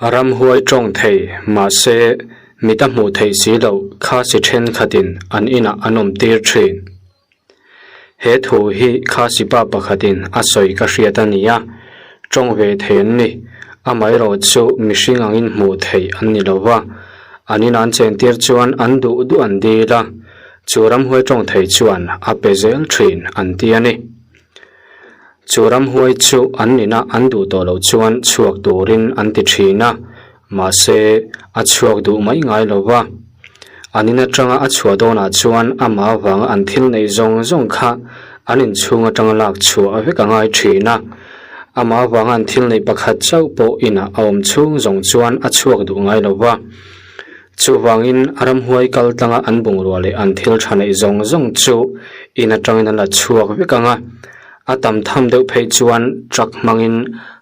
Ramhuai tawng thei, mahse, mit a hmuh theih si loh Khasi thenkhatin an inah an awm tir thin. He thu hi Khasi pa pakhatin a sawi ka hriat a ni a, tawng ve thei an ni, amaherawh chu mihring angin hmuh theih an ni lo va, an inah an chentir chuan an duh duh an dil a, chu ramhuai tawng thei chuan a pe zel thin an ti a ni. Chu ramhuai chu an nina an duh tawh loh chuan chhuak turin an ti thin a, mahse a chhuak duh mai ngai lo va. An in atanga a chhuah dawnah chuan amah avanga an thil neih zawng zawng kha an inchhung atanga lak chhuah vek a ngai thin a. Amah avanga an thil neih pakhat chauh pawh inah a awm chhung zawng chuan a chhuak duh ngai lo va. Chuvangin a ramhuai kal tlanga an bungrua leh an thil tha neih zawng zawng chu in atangin an la chhuak vek ang a, a tam tham deuh phei chuan truck hmangin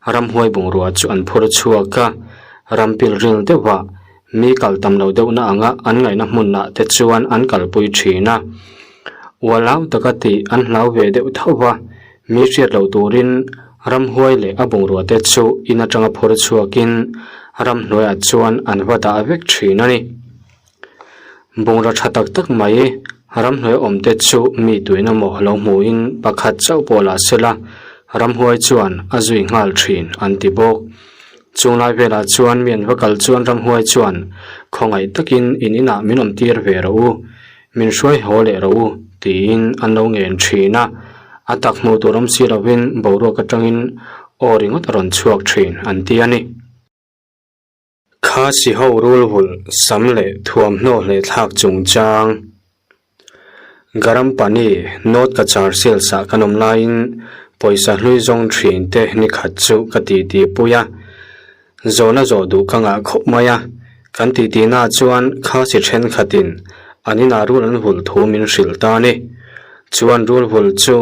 ramhuai bungrua chu an phur chhuak a, ram pilril deuhah mi kal tam lo deuhna anga an ngaihna hmunah te chuan an kalpui thin a. Ualau taka tih an hlau ve deuh tho va, mi hriat loh turin ramhuai leh a bungrua te chu in atanga phur chhuakin ramhnuaiah chuan an va dah vek thin a ni. Bungra tha tak tak mai ramhnuai awm te chu mi tuin emaw lo hmuhin pakhat chauh pawh la sela ramhuai chuan a zui nghal thin an ti bawk. Chung lai velah chuan mi an va kal chuan ramhuai chuan khawngaih takin in inah min awm tir ve rawh u. Min hruai haw leh rawh u, tiin an lo ngen thin a. A tak hmuh tur awm si lovin boruak atangin aw ringawt a rawn chhuak thin an ti a ni. Kha siho rul vulh sam leh thuamhnaw hleh thlak chungchang Garam Pani North Cachar Sales ah kan awm laiin pawisa hlui zawng thin te ni khat chu ka ti ti pui a. Zawhna zawh duh ka ngah khawp mai a, kan titi na chuan Khasi thenkhatin an inah rul an vulh thu min hrilh ta a ni. Chuan rul vulh chu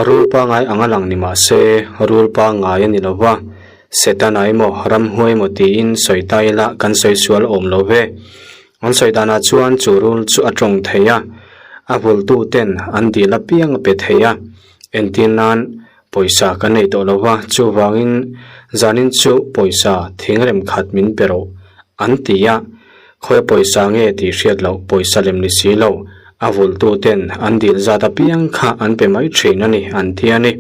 rul pangai ang a lang ni mah se rul pangai a ni lo va, Setana emaw ramhuai emaw tiin sawi ta ila kan sawi sual awm lo ve. An sawi danah chuan chu rul chu a tawng thei a, a vulhtu ten an dil apiang a pe thei a, entir nan Pawisa ka nei tawh lo va, chuvangin zanin chu pawisa thingrem khat min pe rawh an ti a, khawi pawisa nge tih hriat loh pawisa lem ni si lo, a vulhtu ten an dil zat apiang kha an pe mai thin a ni an ti a ni.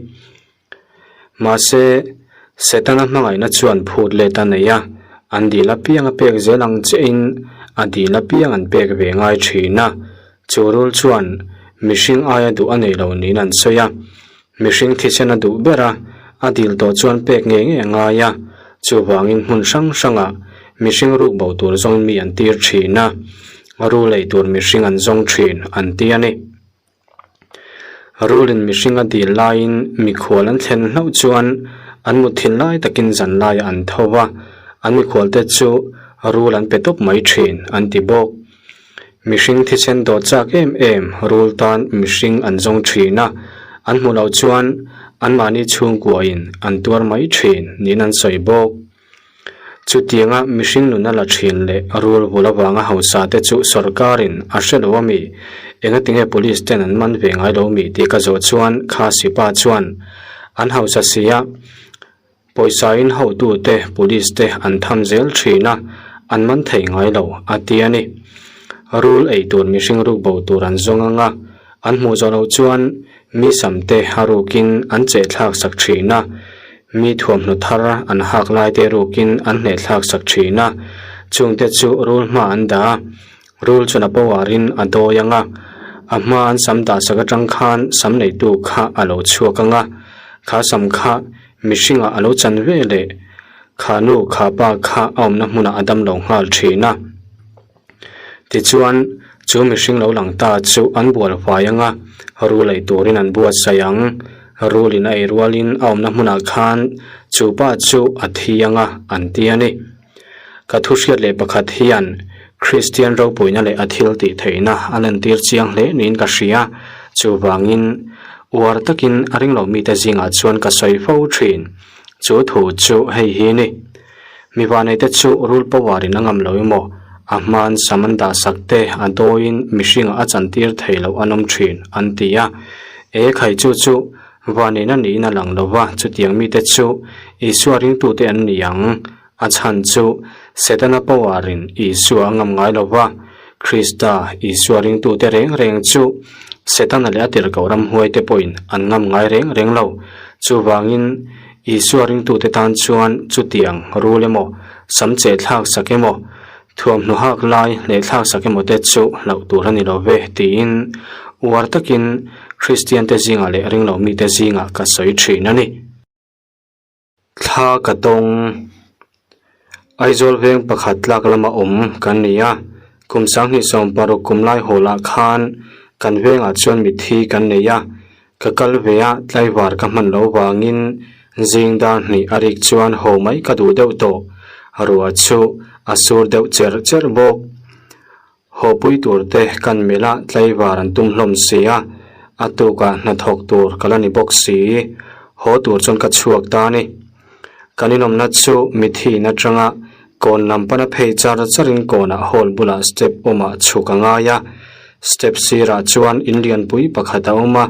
Mahse, Setana hmangaihna chuan phut let a nei a, an dil apiang a pek zel ang chiahin a dil apiang an pek ve ngai thin a, chu rul chuan mihring aia duh a nei lo niin an sawi a. Mihring thisen a duh ber a, a dil tawh chuan pek ngei ngei a ngai a, chuvangin hmun hrang hrangah mihring ruk bo tur zawng mi an tir thin a, rul ei tur mihring an zawng thin an ti a ni. Rulin mihring a dil laiin mikhual an thlen hlauh chuan an mutthilh lai takin zan laiah an tho va, an mikhualte chu rul an pe tawp mai thin an ti bawk. Mihring thisen dawt chak em em rul tan mihring an zawng thin a, an hmuh loh chuan anmahni chhungkuain an tuar mai thin niin an sawi bawk. Chutianga mihring nun a la thin leh rul vul avanga hausa te chu sawrkarin a hre lo ami? Engatinge police ten an man ve ngai lo mi tih ka zawh chuan kha sipa chuan an hausa sia Pawisa-in hotute, police te an tham zel thin a, an man thei ngai lo, a ti a ni. Rul ei tur mihring ruk bo tur an zawng ang a, an hmuh zawh loh chuan mi samte a rukin an chehthlak sak thin a, mi thuamhnaw thar an hak laite rukin an hnehthlak sak thin a, chungte chu rul hma an dah a, rul chuan a power-in a dawi ang a, a hma an sam dah sak atang khan sam neitu kha a lo chhuak ang a, kha sam kha Mihringah a lo chan ve leh kha nu kha pa kha a awmna hmunah a dam lo nghal thin a. Tichuan, chu mihring lo lang ta chu an bual fai ang a, rul ei turin an buatsaih ang. Rulin a ei rualin a awmna hmunah khan chu pa chu a thi ang a, an ti a ni. Ka thu hriat leh pakhat hian Kristian ropuina leh a thil tih theihna a lantir chiang hle niin ka hria. Chuvangin, uar takin a ringlo mite zingah chuan ka sawi fo thin. Chu thu chu hei hi ni. Mi vaneite chu rul power in a ngam lo emaw, a hman sam an dah sak te a dawiin mihringah a chantir thei loh an awm thin, an ti a. E khai chu chu vaneina niin a lang lo va, chutiang mite chu Isua ringtute an ni ang. A chhan chu Setana power in Isua a ngam ngai lo va, Krista Isua ringtute reng reng chu Setana leh a tirhkoh ramhuaite pawhin an ngam ngai reng reng lo. Chuvangin Isua ringtute tan chuan chutiang rul emaw, sam cheh thlak sak emaw, thuamhnaw hak lai leh thlak sak emaw te chu hlauh tur a ni lo ve tiin uar takin Kristiante zingah leh ringlo mite zingah ka sawi thin a ni. Thla ka tawng. Aizawl veng pakhat tlak lama awm kan ni a, kum 2016 kum lai hawlah khan kan vengah chuan mitthi kan nei a, ka kal ve a tlaivar ka hman loh vangin zing dar hnih a rik chuan haw mai ka duh deuh tawh, ruah chu a sur deuh cherh cherh bawk. Hawpui tur te kan melh a, tlaivar an tum hlawm si a, a tukah hnathawk tur ka la ni bawk si. Haw tur chuan ka chhuak ta a ni. Kan inawmna chu mithi in atanga kawn lam pana phei char charin kawnah hall bulah step awmah chhuk a ngai a, step sirah chuan in lianpui pakhat a awm a,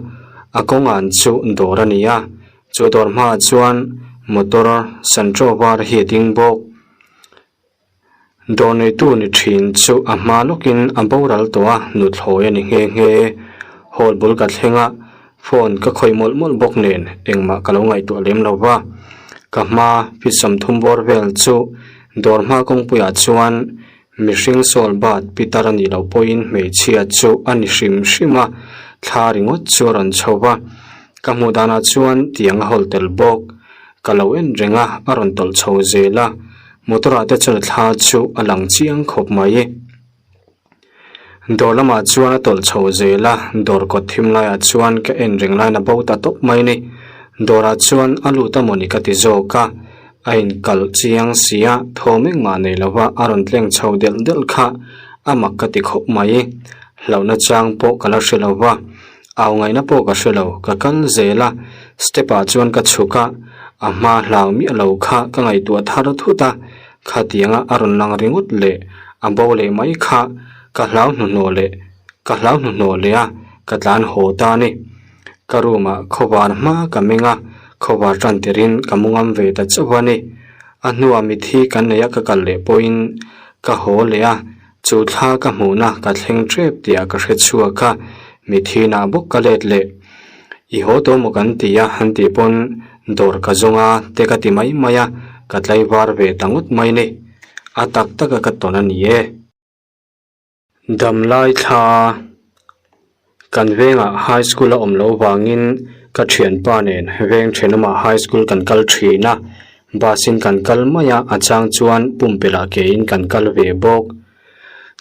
a kawngan chu dawr a ni a, chu dawr hmaah chuan motor Santro var hi a ding bawk. Dawr neitu ni thin chu a hma lawkin a boral tawh a, nuthlawi a ni nghe nghe. Hall bul ka thleng a, phone ka khawih mawlh mawlh bawk nen engmah ka lo ngaihtuah lem lo va. Ka hma feet 30 bawr vel chu dawr hma kawngpuiah chuan mihring sawl bat pitar a nih loh pawhin hmeichhia chu a ni hrim hrim a, thla ringawt chu a rawn chho va. Ka hmuh danah chuan tiang a hawl tel bawk. Ka lo en reng a, a rawn tawlh chho zel a. Motor ah te chuan thla chu a lang chiang khawp mai. Dawr lamah chuan a tawlh chho zel a, dawr kawt thim laiah chuan ka en reng laiin a bo ta tawp mai ni. Dawrah chuan a lut a mawni ka ti zawk a, a inkalh chiang si a, thawm engmah nei lova a rawn tleng chho delh delh kha a mak ka ti khawp mai. Hlauhna chang pawh ka la hre lo va. Au ngaihna pawh ka hre lo, ka kal zel a, step ah chuan ka chhuk a, a hma hlau miah lo kha ka ngaihtuah thar thut a, khatianga a rawn lang ringawt leh a bo leh mai kha ka hlau hnuhnawh leh ka hlau hnuhnawh leh a, ka tlan haw ta a ni. Ka room ah khawvar hma ka meng a, khawvar tan tirin ka mu ngam ve ta chauh a ni. A hnuah mithi kan nei a ka kal leh pawhin ka haw leh a, Chu thla ka hmuhna ka thleng tep tih ah ka hre chhuak a, mithinah bawk ka let leh. I haw tawh maw kan ti a, han tih pawn dawr ka zawng a te ka ti mai mai a, ka tlaivar ve ta ngawt mai ni. A tak tak a ka tawn a ni e. Damlai thla kan vengah high school a awm loh vangin ka thianpa nen veng thenawmah high school kan kal thin a, bus in kan kal mai a, a chang chuan pumpelh ah kein kan kal ve bawk.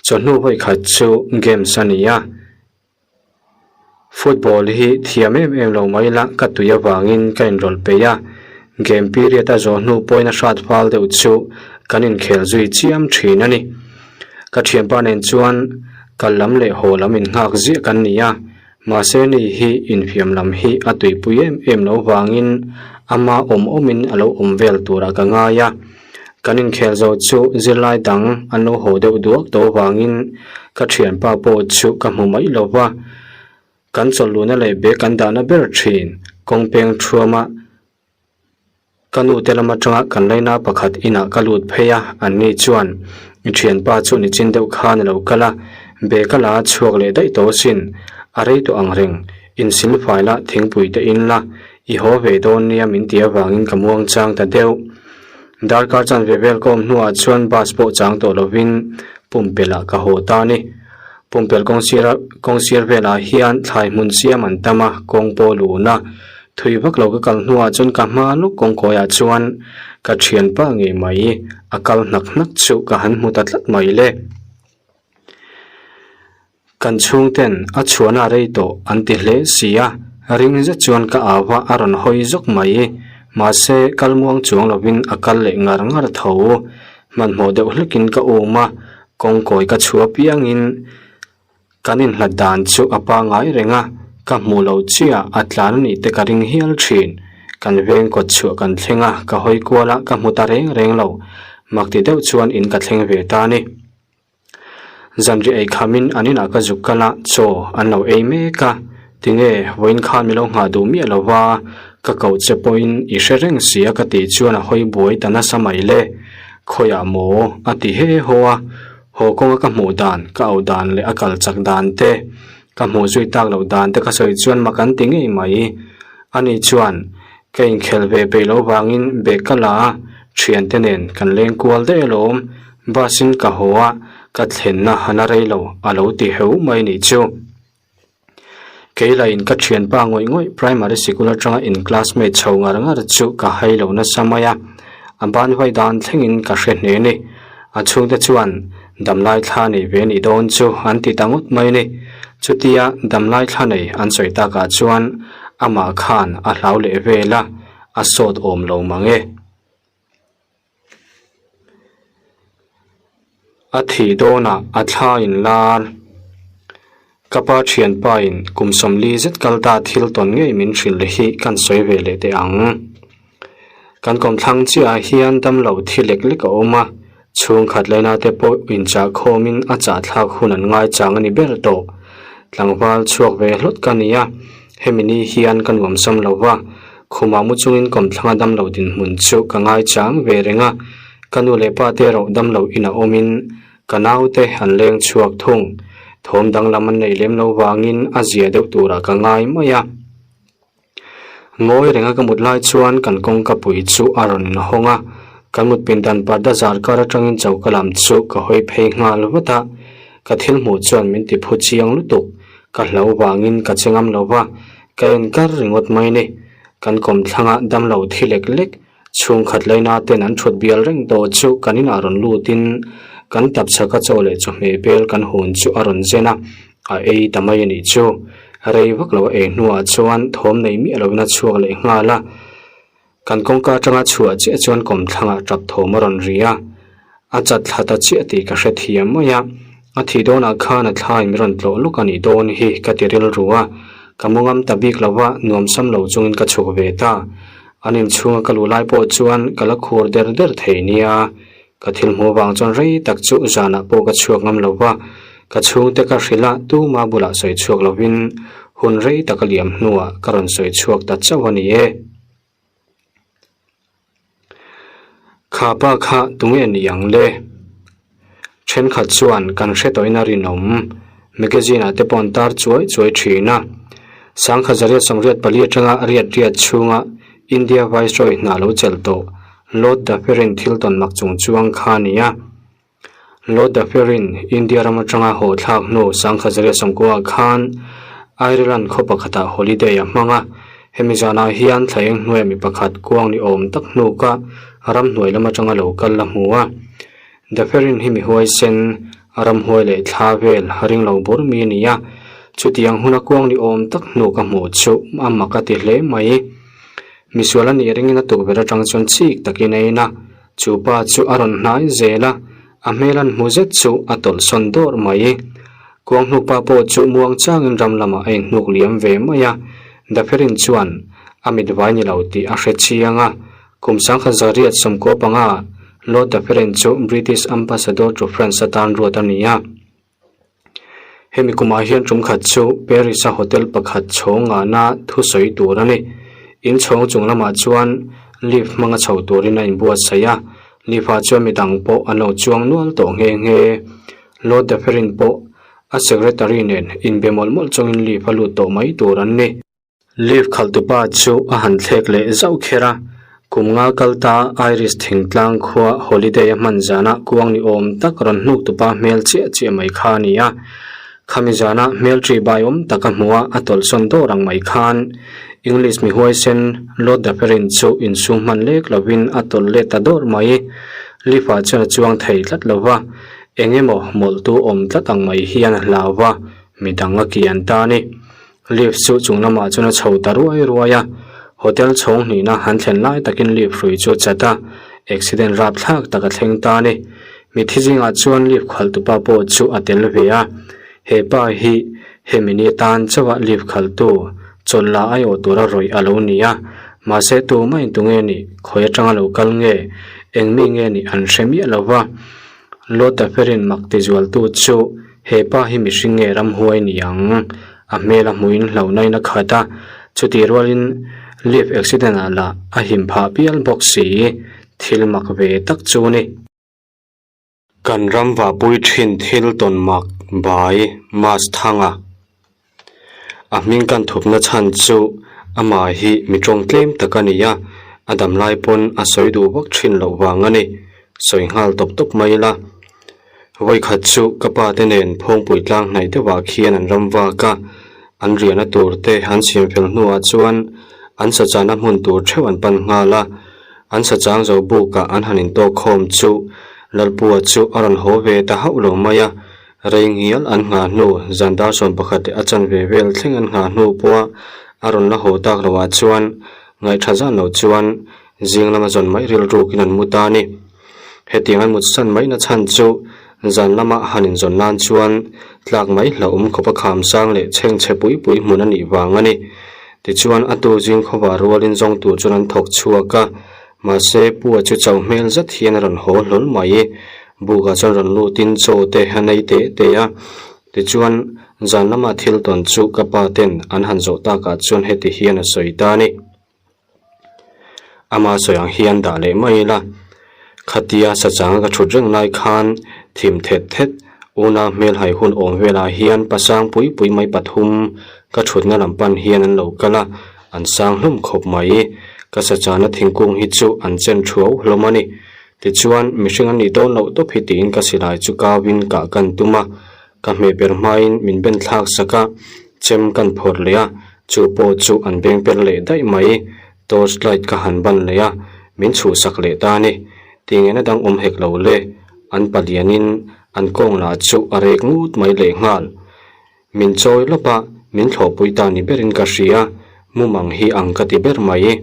Chawhnu vawi khat chu games a ni a, football hi thiam em em lo mai la ka tui avangin ka inrawlh peih a, game period a zawh hnu pawhin a hrat fal deuh chu kan inkhel zui chiam thin a ni. Ka thianpa nen chuan kal lam leh haw lam innghak ziah kan ni a, mahse ni hi infiam lam hi a tuipui em em lo vangin ama awm awmin a lo awm vel turah ka ngai a. Kan inkhel zo chu zirlai dang an lo haw deuh duak tawh vangin ka thianpa pawh chu ka hmu mai lo va, kan chawlhluhna leh bag kan dahna ber thin kawng peng thuama Ka nu te lam atanga kan laina pakhat inah ka lut phei a, anni chuan i thianpa chu nichin deuh khan a lo kal a, bag a la a chhuak leh daih tawh asin, a rei tawh ang reng, insil fai la thingpui te in la, i haw ve dawn nia min ti avangin ka muang chang ta deuh. Darkar chanve vel ka awm hnuah chuan bus pawh chang tawh lovin pumpelh ah ka haw ta a ni. Pumpelh kawngsir kawngsir velah hian thlai hmun siam an tam a, kawng pawh lun a. Thui vak lo ka kal hnuah chuan ka hma lawk kawngkawiah chuan ka thianpa ngei mai a kal hnak hnak chu ka han hmu ta tlat mai le. Kan chhungten a chhuahna rei tawh an ti hle si a, ring zet chuan ka au a, a rawn hawi zawk mai. Mahse kal muang chuang lovin a kal leh ngar ngar tho. Hmanhmawh deuh hlekin ka um a, kawngkawi ka chhuah piangin kan inhlat dan chu a pangai reng a, ka hmuh loh chiah a tlan a nih te ka ring hial thin. Kan veng kawt chhuah kan thleng a, ka hawi kual a, ka hmu ta reng reng lo. Mak ti deuh chuan in ka thleng ve ta a ni. Zanriah ei khamin an inah ka zuk kal a, chaw an lo ei mek a. Tinge, vawiin khan mi lo nghah duh miah lo va, ka koh che pawhin i hre reng si a ka tih chuan a hawi buai ta nasa mai le. Khawiah maw? a ti he haw a, haw kawnga ka hmuh dan, ka auh dan leh a kal chak dan te, ka hmuh zui tak loh dan te ka sawi chuan mak an ti ngei mai. Ani chuan ka inkhel ve peih loh vangin bag ka la a, thiante nen kan leng kual daih alawm, bus in ka haw a, ka thlenna a la rei lo a lo ti heu mai nih chu. Kei lahin ka thianpa ngawih ngawih primary sikul atanga in classmate chho ngar ngar chu ka hai lo nasa mai a, a ban vai dan thlengin ka hre hle ni. A chhungte chuan damlai thla nei ve nih dawn chu an ti ta ngawt mai ni. Chutia damlai thla nei an sawi takah chuan amah khan a hlau leh vel a, a sawt awm lo mang e. A thih dawnah a thla in lar. Ka pa thianpa in kum sawmli zet kal ta thil tawn ngei min hrilh hi kan sawi ve leh teh ang. Kan kawmthlang chiah ah hian damlo thi lek lek a awm a, chhungkhat laina te pawh inchah khawmin a chahthlak hun an ngai chang a ni ber tawh. Tlangval chhuak ve hlawt ka ni a, hemi ni hian ka nuamsam lo va, Khumah mu chungin kawmthlanga damlo dinhmun chu ka ngaichang ve reng a, ka nu leh pa te erawh damlo inah awmin ka naute an leng chhuak thung. Thawm danglam an neih lem lo vangin a zia deuh turah ka ngai mai a. Ngawi renga ka mut lai chuan kan kawngka pui chu a rawn inhawng a, kan mut pindan parda zar kar atangin choka lam chu ka hawi phei nghal vat a, ka thil hmuh chuan min ti phu chiang lutuk, ka hlo vangin ka che ngam lo va, Ka en kar ringawt mai ni. Kan kawmthlangah damlo thi lek lek, chhungkhat laina ten an thut bial reng tawh chu kan inah rawn lutin kan tapchhaka chaw leh chawhmeh bel kan hun chu a rawn zen a, a ei ta mai a nih chu. Rei vak lo a ei hnuah chuan thawm nei miah lovin a chhuak leh nghal a. Kan kawngka atanga chhuah chiah chuan kawmthlangah tap thawm a rawn ri a, a chat thla ta chiah tih ka hre thiam mai a, a thih dawnah khan a thlai min rawn tlawh lawk a nih dawn hi ka ti rilru a, ka mu ngam ta bik lo va, nuamsam lo chungin ka chhuk ve ta. An inchhunga ka luh lai pawh chuan ka la khur der der thei nia, ka thil hmuh avang chuan rei tak chu zanah pawh ka chhuak ngam lo va, ka chhungte ka hrilh a, tuma bulah sawi chhuak lovin hun rei tak a liam hnuah ka rawn sawi chhuak ta chauh a ni e. Kha pa kha tunge ni ang le? Thenkhat chuan kan hre tawhin a rinawm. Magazine ah te pawh an tar chuai chuai thin a. Sangkhat zariat sawmriat pali atanga riat riat chhunga India Viceroy hna lo chelh tawh Lord Dufferin thil tawn mak chung chuang kha a ni a. Lord Dufferin India ram atanga haw thlak hnu Sangkhat Zariat Sawmkua khan Ireland khaw pakhatah holiday a hmang a, hemi zanah hian thla eng hnuaiah mi pakhat kuang ni awm tak hnuka ramhnuai lam atanga lo kal a hmu a. Dufferin hi mi huaisen, ramhuai leh thla vel ring lo bur mi a ni a, chutiang huna kuang ni awm tak hnuka hmuh chu a mak a ti hle mai. Misual a nih ringin a tukverh atang chuan chik takin a en a, Chu pa chu a rawn hnai zel a, a hmel an hmu zet chu a tawlhsawn dawrh mai. Kuanghnukpa pawh chu muang changin ram lamah a inhnuk liam ve mai a, Dapherin chuan a mit vai ni lo tih a hre chiang a. Kum sangkhat zariat sawmkua panga Lord Dapherin chu British Ambassador to France atan ruat a ni a. Hemi kumah hian tum khat chu Paris a hotel pakhat chhawng ngahna thusawi tur a ni. In chhawng chung lamah chuan lift hmanga chho turin a inbuatsaih a, lift ah chuan midang pawh an lo chuang nual tawh nghe nghe. Lord Dufferin pawh a secretary nen inbe mawlh mawlh chungin lift a lut tawh mai tur an ni. Lift khalhtupa chu a han thlek leh zauh kher a, kum nga kal ta Irish thingtlang khua holiday a hman zana kuang ni awm tak rawn hnuk tupa hmel chiah chiah mai kha a ni a. Khami zana hmel ṭih bai awm tak a hmuh a, a tawlhsawn dawr ang mai khan English mi huaisen Lord Dufferin chu insum hman lek lovin a tawlh let ta dawr mai. Lift ah chuan a chuang thei tlat lo va, eng emaw mawlhtu awm tlat ang mai hian a hlau va, midang a kian ta a ni. Lift chu chung lamah chuan a chho ta ruai ruai a, hotel chhawng hnihna han thlen lai takin lift hrui chu a chat a, accident rapthlak tak a thleng ta a ni. Mithi zingah chuan lift khalhtupa pawh chu a tel ve a, he pa hi hemi ni atan chauha lift khalhtu chawlh la aiawh tura rawih a lo ni a, mahse tumah in tunge nih, khawi atanga lo kal nge, eng mi nge nih an hre miah lo va. Lord Dufferin mak tizualtu chu He pa hi mihring nge ramhuai ni ang? A hmel a hmuhin hlauhna in a khat a, chutih rualin lift accident ah lah a him phah pial bawk si, thil mak ve tak chu ni. Kan ram vahpui thin thil tawn mak bai Mas Thanga. A hming kan thupna chhan chu amah hi mi tawng tlem tak a ni a, a dam lai pawn a sawi duh vak thin loh vang a ni. Sawi nghal tawp tawp mai ila. Vawikhat chu ka pa te nen Phawngpui tlang hnaih deuhah khian an ram vak a, an riahna tur te an siam fel hnuah chuan an sachahna hmun tur theuh an pan nghal a, an sachang zo bukah an han intawk khawm chu Lalpua chu a rawn haw ve ta hauh lo mai a, rei ngial an nghah hnu zan dar 11 leh a chanve vel thleng an nghah hnu pawha a rawn la haw tak loah chuan ngaihtha zan lo chuan zing lama zawn mai rilrukin an mu ta a ni. Hetiang an mut san mai na chhan chu zan lama han inzawn nan chuan tlak mai hlauhawm khawpa kham sang leh chhengchhe pui pui hmun a nih vang a ni. Tichuan a tu zing khawva rualin zawng tur chuan an thawk chhuak a, mahse Pua chu chauh hmel zet hian a rawn haw hlawl mai. Bukah chuan rawn lutin chaw te a nei teh teh a, tichuan zan lama thil tawn chu ka pa ten an han zawh takah chuan heti hian a sawi ta a ni. Ama sawi ang hian dah leh mai ila, khatia sachanga ka thut reng lai khan thim thet thet unau hmelhai hun awm velah hian pasang pui pui mai pathum ka thutna lam pan hian an lo kal a, an sang hlawm khawp mai. Ka sachana thingkung hi chu an chen thuau hlawm a ni. Tichuan, mihring an nih dawn loh tawp hi tiin ka silai chu kauin kah kan tum a, Ka hmeh ber hmain min ben thlak sak a, chem kan phawrh leh a, chu pawh chu an beng per leh daih mai. Torch light ka han ban leh a, min chhuhsak leh ta a ni. Tih ngaihna dang awm hek lo le, an palianin an kawng lah chu a rek ngut mai leh nghal. Min chawi lawp a, min thlawhpui ta ni berin ka hria, mumang hi ang ka ti ber mai.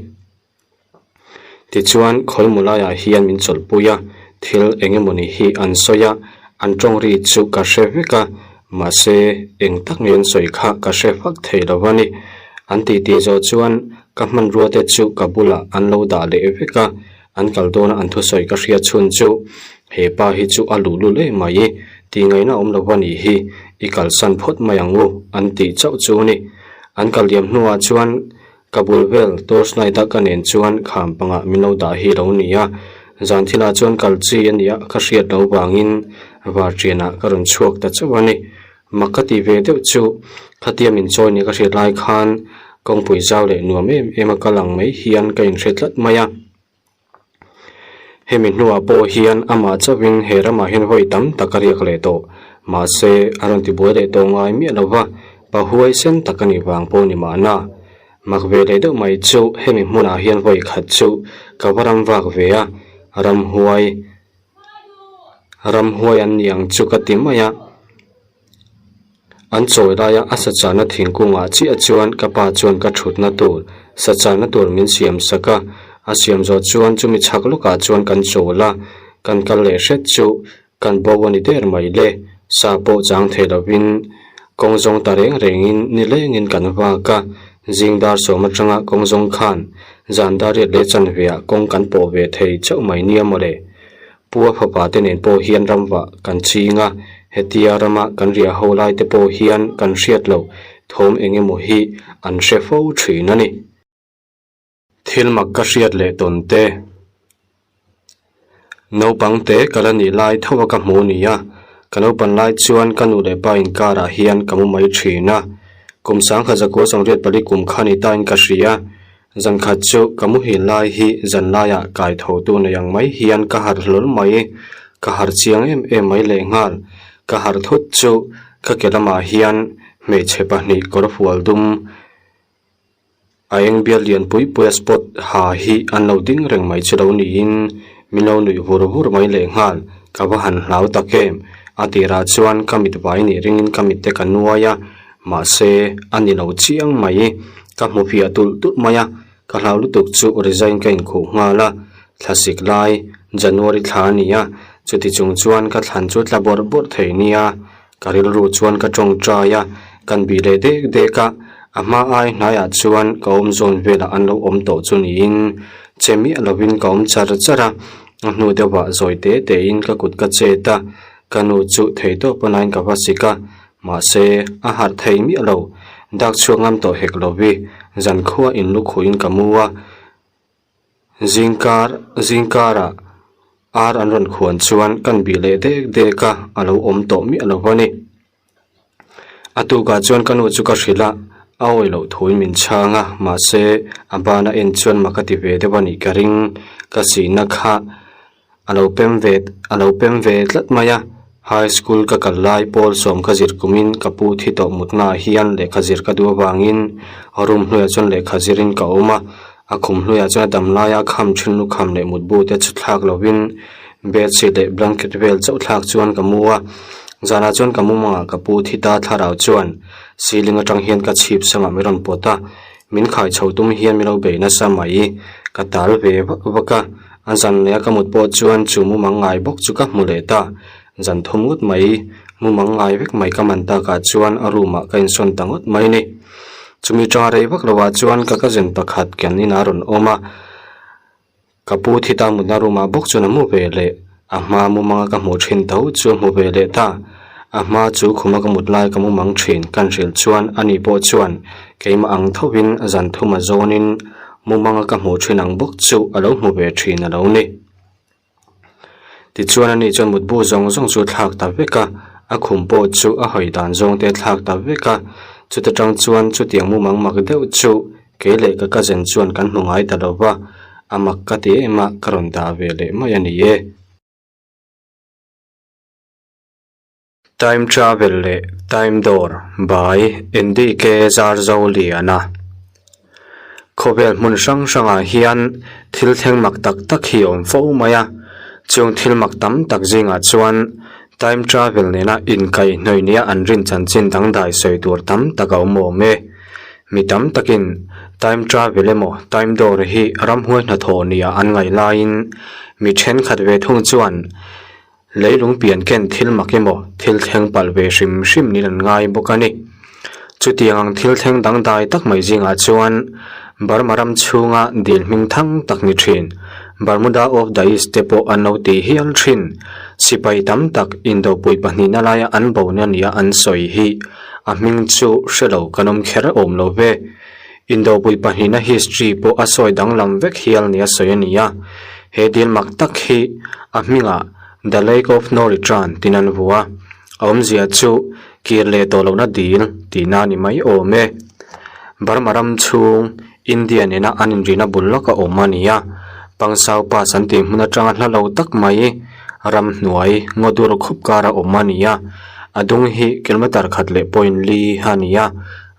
Tichuan, khawimaw laiah hian min chawlhpui a, thil eng emawni hi an sawi a, an tawng ri chu ka hre vek a, mahse eng tak nge an sawi kha ka hre fak thei lo a ni. An titi zawh chuan ka hmanrua te chu ka bulah an lo dah leh vek a, an kal dawna an thusawi ka hriat chhun chu, He pa hi chu a luhlul em mai, tih ngaihna awm lo a nih hi, i kalsan phawt mai ang u, an tih chauh chu a ni. An kal liam hnuah chuan Ka bul vel torch light a ka nen chuan kham pangah min lo dah hi lo ni a, zan thilah chuan kal chi a nia ka hriat lo vangin varṭianah ka rawn chhuak ta chauh a ni. Mak ka ti ve deuh chu khatia min chawi nia ka hriat lai khan kawngpui zau leh nuam em em a kal ang mai hian ka inhre tlat mai a. Hemi hnuah pawh hian amah chauhin he ramah hian vawi tam tak a riak leh tawh. Mahse, a rawn tibuai leh tawh ngai miah lo va, pa huaisen tak a nih vang pawh ni mahna. Mak ve leh deuh mai chu hemi hmunah hian vawi khat chu ka va ram vak ve a, ramhuai ramhuai an ni ang chu ka ti mai a. An chawi laia a sachahna thingkungah chiah chuan ka pa chuan ka thutna tur sachahna tur min siam sak a, a siam zawh chuan chumi chhak lawkah chuan kan chawl a, kan kal leh hret chu kan bo a ni der mai le, sa pawh chang thei lovin kawng zawng ta reng rengin nilengin kan vak a, zing dar sawm atanga kawng zawng khan zan dar riat leh chanveah kawng kan pawh ve thei chauh mai nia mawle. Pu a fapa te nen pawh hian ramvah kan ching a, hetia rama kan riah ho lai te pawh hian kan hriat loh thawm eng emaw hi an hre fo thin a ni. Thil mak ka hriat leh tawn te. Naupang te ka la nih lai tho a ka hmu ni a, ka naupan lai chuan ka nu leh pa inkarah hian ka mu mai thin a, kum sangkhat zakua sawmriat pali kum kha ni tain ka hria. Zan khat chu ka muhil lai hi zan laiah kai tho tu nei ang mai hian ka harh hlawl mai. Ka harh chiang em em mai lehnghal. Ka harh thut chu ka ke lamah hian hmeichhe pahnih kawr fual dum a eng bial lian pui pui a spot ha hi an lo ding reng mai chu lo niin min lo nuih vur vur mai lehnghal. Ka va han hlau tak em. A tirah chuan ka mit vai nih ringin ka mitte ka nuai a. Mahse, a ni lo chiang mai. Ka hmu fiah tulh tulh mai a, ka hlau lutuk chu resign ka inkhuh nghal a. Thlasik lai, January thla a ni a, chuti chung chuan ka thlan chu tla bawrh bawrh thei nia. Ka rilru chuan ka tawngtai a, kan bih leh dek dek a, a hma ai hnaiah chuan ka awm zawn velah an lo awm tawh chu niin che miah lovin ka awm char char a, a hnu deuhah zawi te tein ka kut ka chet a, ka nu chu theihtawp a nain ka va sik a, Mahse, a harh thei miah lo. Dak chhuak ngam tawh hek lo vi. Zankhua in lukhuin ka mu a. Zingkar, zingkarah. Ar an rawn khuan chuan kan bih leh dek dek a, a lo awm tawh miah lo a ni. A tukah chuan ka nu chu ka hrilh a, a awi loh thuin min chhang a, mahse a bana en chuan mak a ti ve deuh a nih ka ring, ka sihna kha a lo pem ve a lo pem ve tlat mai a, high school ka kal lai pawl sawm ka zir kumin ka pu thi tawh mutnaah hian lehkha zir ka duh avangin room hnuaiah chuan lehkha zirin ka awm a, a khum hnuaiah chuan a dam laia kham thin lukham leh mutbu te chu thlak lovin bedsheet leh blanket vel chauh thlak chuan ka mu a, zanah chuan ka mumangah ka pu thi ta thlarau chuan ceiling atang hian ka chhip samah min rawn pawt a, min khai chho tum hian min lo bei nasa mai, ka tal ve vak vak a. A zan leh a ka mut pawh chuan chu mumang ngai bawk chu ka hmu leh ta. Zan thum ngawt mai, mumang ngai vek mai ka man takah chuan a room ah ka insawn ta ngawt mai ni. Chumi tanga rei vak lovah chuan ka cousin pakhat kan inah a rawn awm a, ka pu thi ta mutna room ah bawk chuan a mu ve leh. A hma mumanga ka hmuh thin tho chu a hmu ve leh ta. A hma chu khuma ka mut lai ka mumang thin kan hrilh chuan ani pawh chuan keimah ang thovin zan thuma zawnin Mumanga ka hmuh thin ang bawk chu a lo hmu ve thin a lo ni. Tichuan ani chuan mutbu zawng zawng chu a thlak ta vek a, a khum pawh chu a hawi dan zawng te a thlak ta vek a. Chuta tang chuan chutiang mumang mak deuh chu kei leh ka cousin chuan kan hmu ngai ta lo va, a mak ka ti em a, ka rawn dah ve leh mai a ni e. Time Travel leh Time Door by Enrique Zarzoliana Khawvel hmun hrang hrangah hian thil thleng mak tak tak hi a awm fo mai a, chung thil mak tam tak zingah chuan Time Travel nena inkaihhnawih nia an rin chanchin dangdai sawi tur tam tak a awm awm e. Mi tam takin Time Travel emaw Time Door hi ramhuai hnathawh nia an ngaih laiin mi thenkhat ve thung chuan Leilung pian ken thil mak emaw thil thleng palh ve hrim hrim niin an ngai bawk a ni. Chutiang ang thil thleng dangdai tak mai zingah chuan Burma ram chhunga dil hming thang tak ni thin, Bermuda of the East te pawh an lo tih hial thin. Sipai tam tak indopui pahnihna laia an bona nia an sawi hi a hming chu hre lo kan awm kher awm lo ve. Indopui pahnihna history pawh a sawi danglam vek hial nia sawi a ni a, he dil mak tak hi a hmingah The Lake of No Return tiin an vu a, a awmzia chu kir leh tawh lohna dil tihna a ni mai awm e. Burma ram chhung India nena an inrina bul lawk a awm a ni a, Pangsau Pass an tih hmun atanga hla lo tak mai ramhnuai ngaw dur khup kara awm a ni a, a dung hi kilometre khat leh point li a ni a.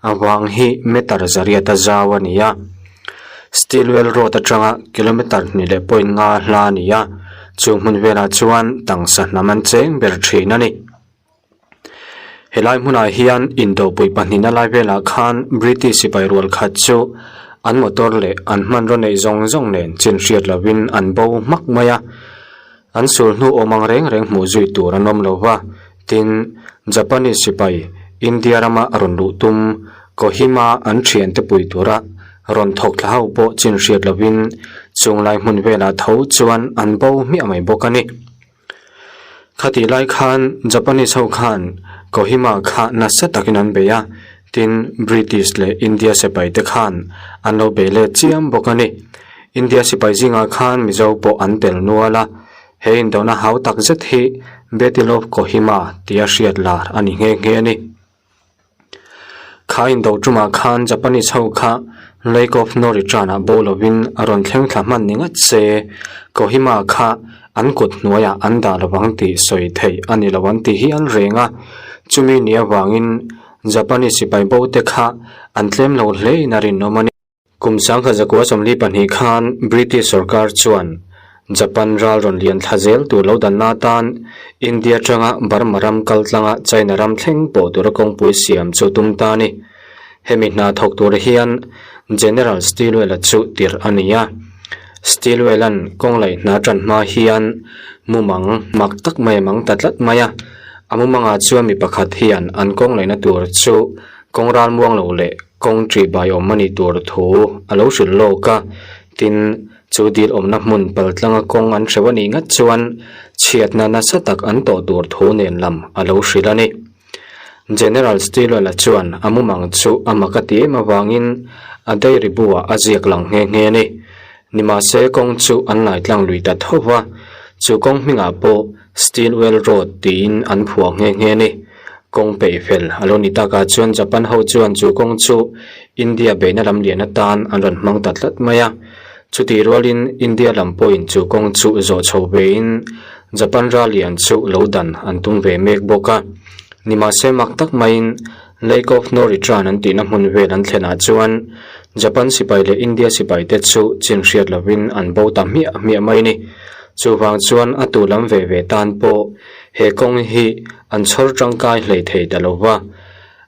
A vang hi meter zariat a zau a ni a, Stilwell Road atanga kilometer hnih leh point nga hla a ni a, chu hmun velah chuan tangsa hnam an cheng ber thin a ni. Helai hmunah hian indopui pahnihna lai velah khan British sipai rual khat chu an motor leh an hmanraw neih zawng zawng nen chin hriat lovin an bo hmak mai a, an sul hnu awm ang reng reng hmuh zui tur an awm lo va, Tin, Japanese sipai India rama rawn luh tum Kohima an thiante pui tura rawn thawk thla ho pawh chin hriat lovin chunglai hmun velah tho chuan an bo hmiah mai bawk a ni. Khatih lai khan Japanese ho khan Kohima kha nasa takin an bei a, tin British leh India sipai te khan an lo bei let chiam bawk a ni. India sipai zingah khan Mizo pawh an tel nual a, He indona hau tak zet hi Battle of Kohima tia hriat lar a ni nghe nghe a ni. Kha indo tumah khan Japanese ho kha Lake of No Return ah bo lovin a rawn thleng thla hman ni ngat se, Kohima kha an kut hnuaiah an dah lovang tih sawi theih a ni lo an ti hial reng a, chumi ni avangin Japanese sipai bo te kha an tlem lo hlein a rinawm a ni. Kum sangha zakua 42 khan British sorkar chuan Japan ral rawn lian thla zel tur lo danna atan India atanga Burma ram kal tlanga China ram thleng pawh tura kawngpui siam chu tum ta a ni. Hemi hna thawk tur hian General Stilwell-a chu tirh a ni a. Stilwell-a'n kawng laih hna tan hma hian mumang mak tak mai a mang ta tlat mai a. A mumangah chuan mi pakhat hian an kawng laihna tur chu kawng ral muang lo leh Kawng ṭih bai awm a nih tur thu a lo hrilh lawk a, tin, chu dil awmna hmun paltlanga kawng an hreuh a nih ngat chuan chhiatna nasa tak an tawh tur thu nen lam a lo hrilh a ni. General Stilwell-a chuan a mumang chu a mak a ti em avangin a diary bu-ah a ziak lang nghe nghe a ni. Nimahse kawng chu an lai tlang lui ta tho va. Chu kawng hmingah pawh Stilwell Road tiin an phuah nghe nghe a ni. Kawng peih fel a lo ni takah chuan Japan ho chuan chu kawng chu India beihna lam lian atan an rawn hmang ta tlat mai a. Chutih rualin India lam pawhin chu kawng chu zawh chho vein Japan ral lian chu lo dan an tum ve mek bawk a. Nimahse mak tak maiin Lake of No Return an tihna hmun vel an thlenah chuan Japan sipai leh India sipai te chu chin hriat lovin an bo ta hmiah hmiah mai a ni. Chuvang chuan a tu lam ve ve tan pawh he kawng hi an chhawr tangkai hlei thei ta lo va,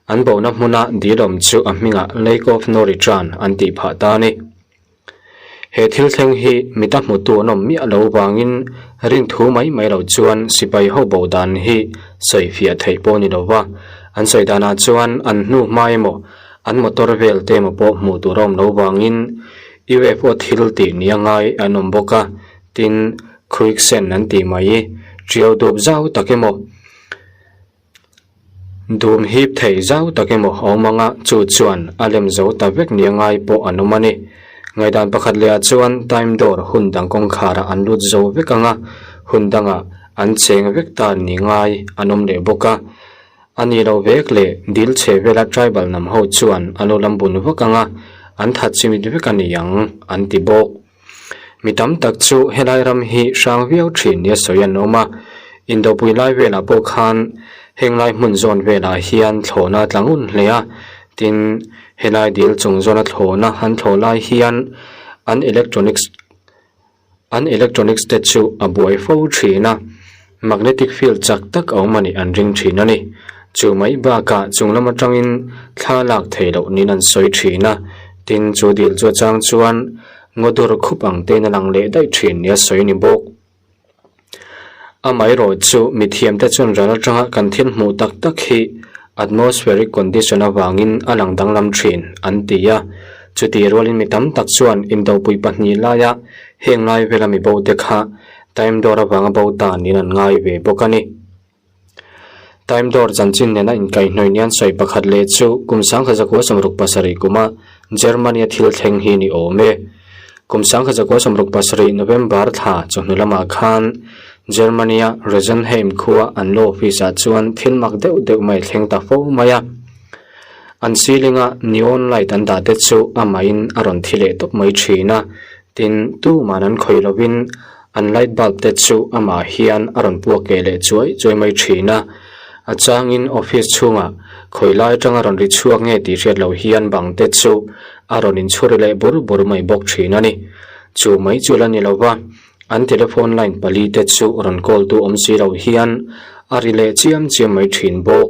an bohna hmuna dil awm chu a hmingah Lake of No Return an tih phah ta a ni. He thil thleng hi mita hmutu an awm miah lo vangin rinthu mai mai lo chuan sipai ho bo dan hi sawi fiah theih pawh a ni lo va, an sawi danah chuan an hnu hma emaw an motor vel te emaw pawh hmuh tur a awm lo vangin UFO thil tih nia ngai an awm bawk a, tin quicksand an tih mai tiau dup zau tak emaw Dum hip thei zau tak emaw a awm ang a, chu chuan a lem zo ta vek nia ngai pawh an awm a ni. Ngaihdan pakhat leh ah chuan time door hun dang kawngkharah an lut zo vek ang a, hun dangah an cheng vek ta ni ngai an awm leh bawk a. A ni lo vek leh dil chhe vela tribal hnam ho chuan a lo lam bun vak ang a, an that chimit vek a ni ang an ti bawk. Mi tam tak chu helai ram hi hrang viau thin nia sawi an awm a, Indopui lai velah pawh khan henglai hmun zawn velah hian thlawhna a tla ngun hle a, tin helai dil chung zawna thlawhna an thlawh lai hian an electronics an electronics te chu a buai fo thin a, magnetic field chak tak a awm a nih an ring thin a ni. Chu mai bakah chung lam atangin thla lak theih loh niin an sawi thin a, tin chu dil chu a chang chuan Ngaw dur khup ang tein a lang leh daih thin nia sawi a ni bawk. Amaherawh chu mithiamte chuan ral atanga kan thil hmuh tak tak hi atmospheric condition avangin a lang danglam thin an ti a. Chutih rualin mi tam tak chuan indopui pahnih laia heng lai vela mi bo te kha time door avanga bo ta niin an ngai ve bawk a ni. Time Door chanchin nena inkaihhnawih nian sawi pakhat leh chu kum 1967 kuma Germany-a thil thleng hi ni awm e. Kum 1977 November thla chawhnu lamah khan Germany-a Rosenheim khua an law office-ah chuan thil mak deuh deuh mai thleng ta fo mai a. An ceiling-a neon light an dah te chu amahin a rawn thi leh tawp mai thin a, tin tuman an khawih lovin An light bulb te chu amah hian a rawn puak keh leh chuai chuai mai thin a, a changin office chhungah khawi lai atanga rawn ri chhuak nge tih hriat loh hian bang te chu a rawn inchhur leh bur bur mai bawk thin a ni. Chu mai chu la ni lo va, an telephone line pali te chu rawn call tu awm si lo hian a ri leh chiam chiam mai thin bawk.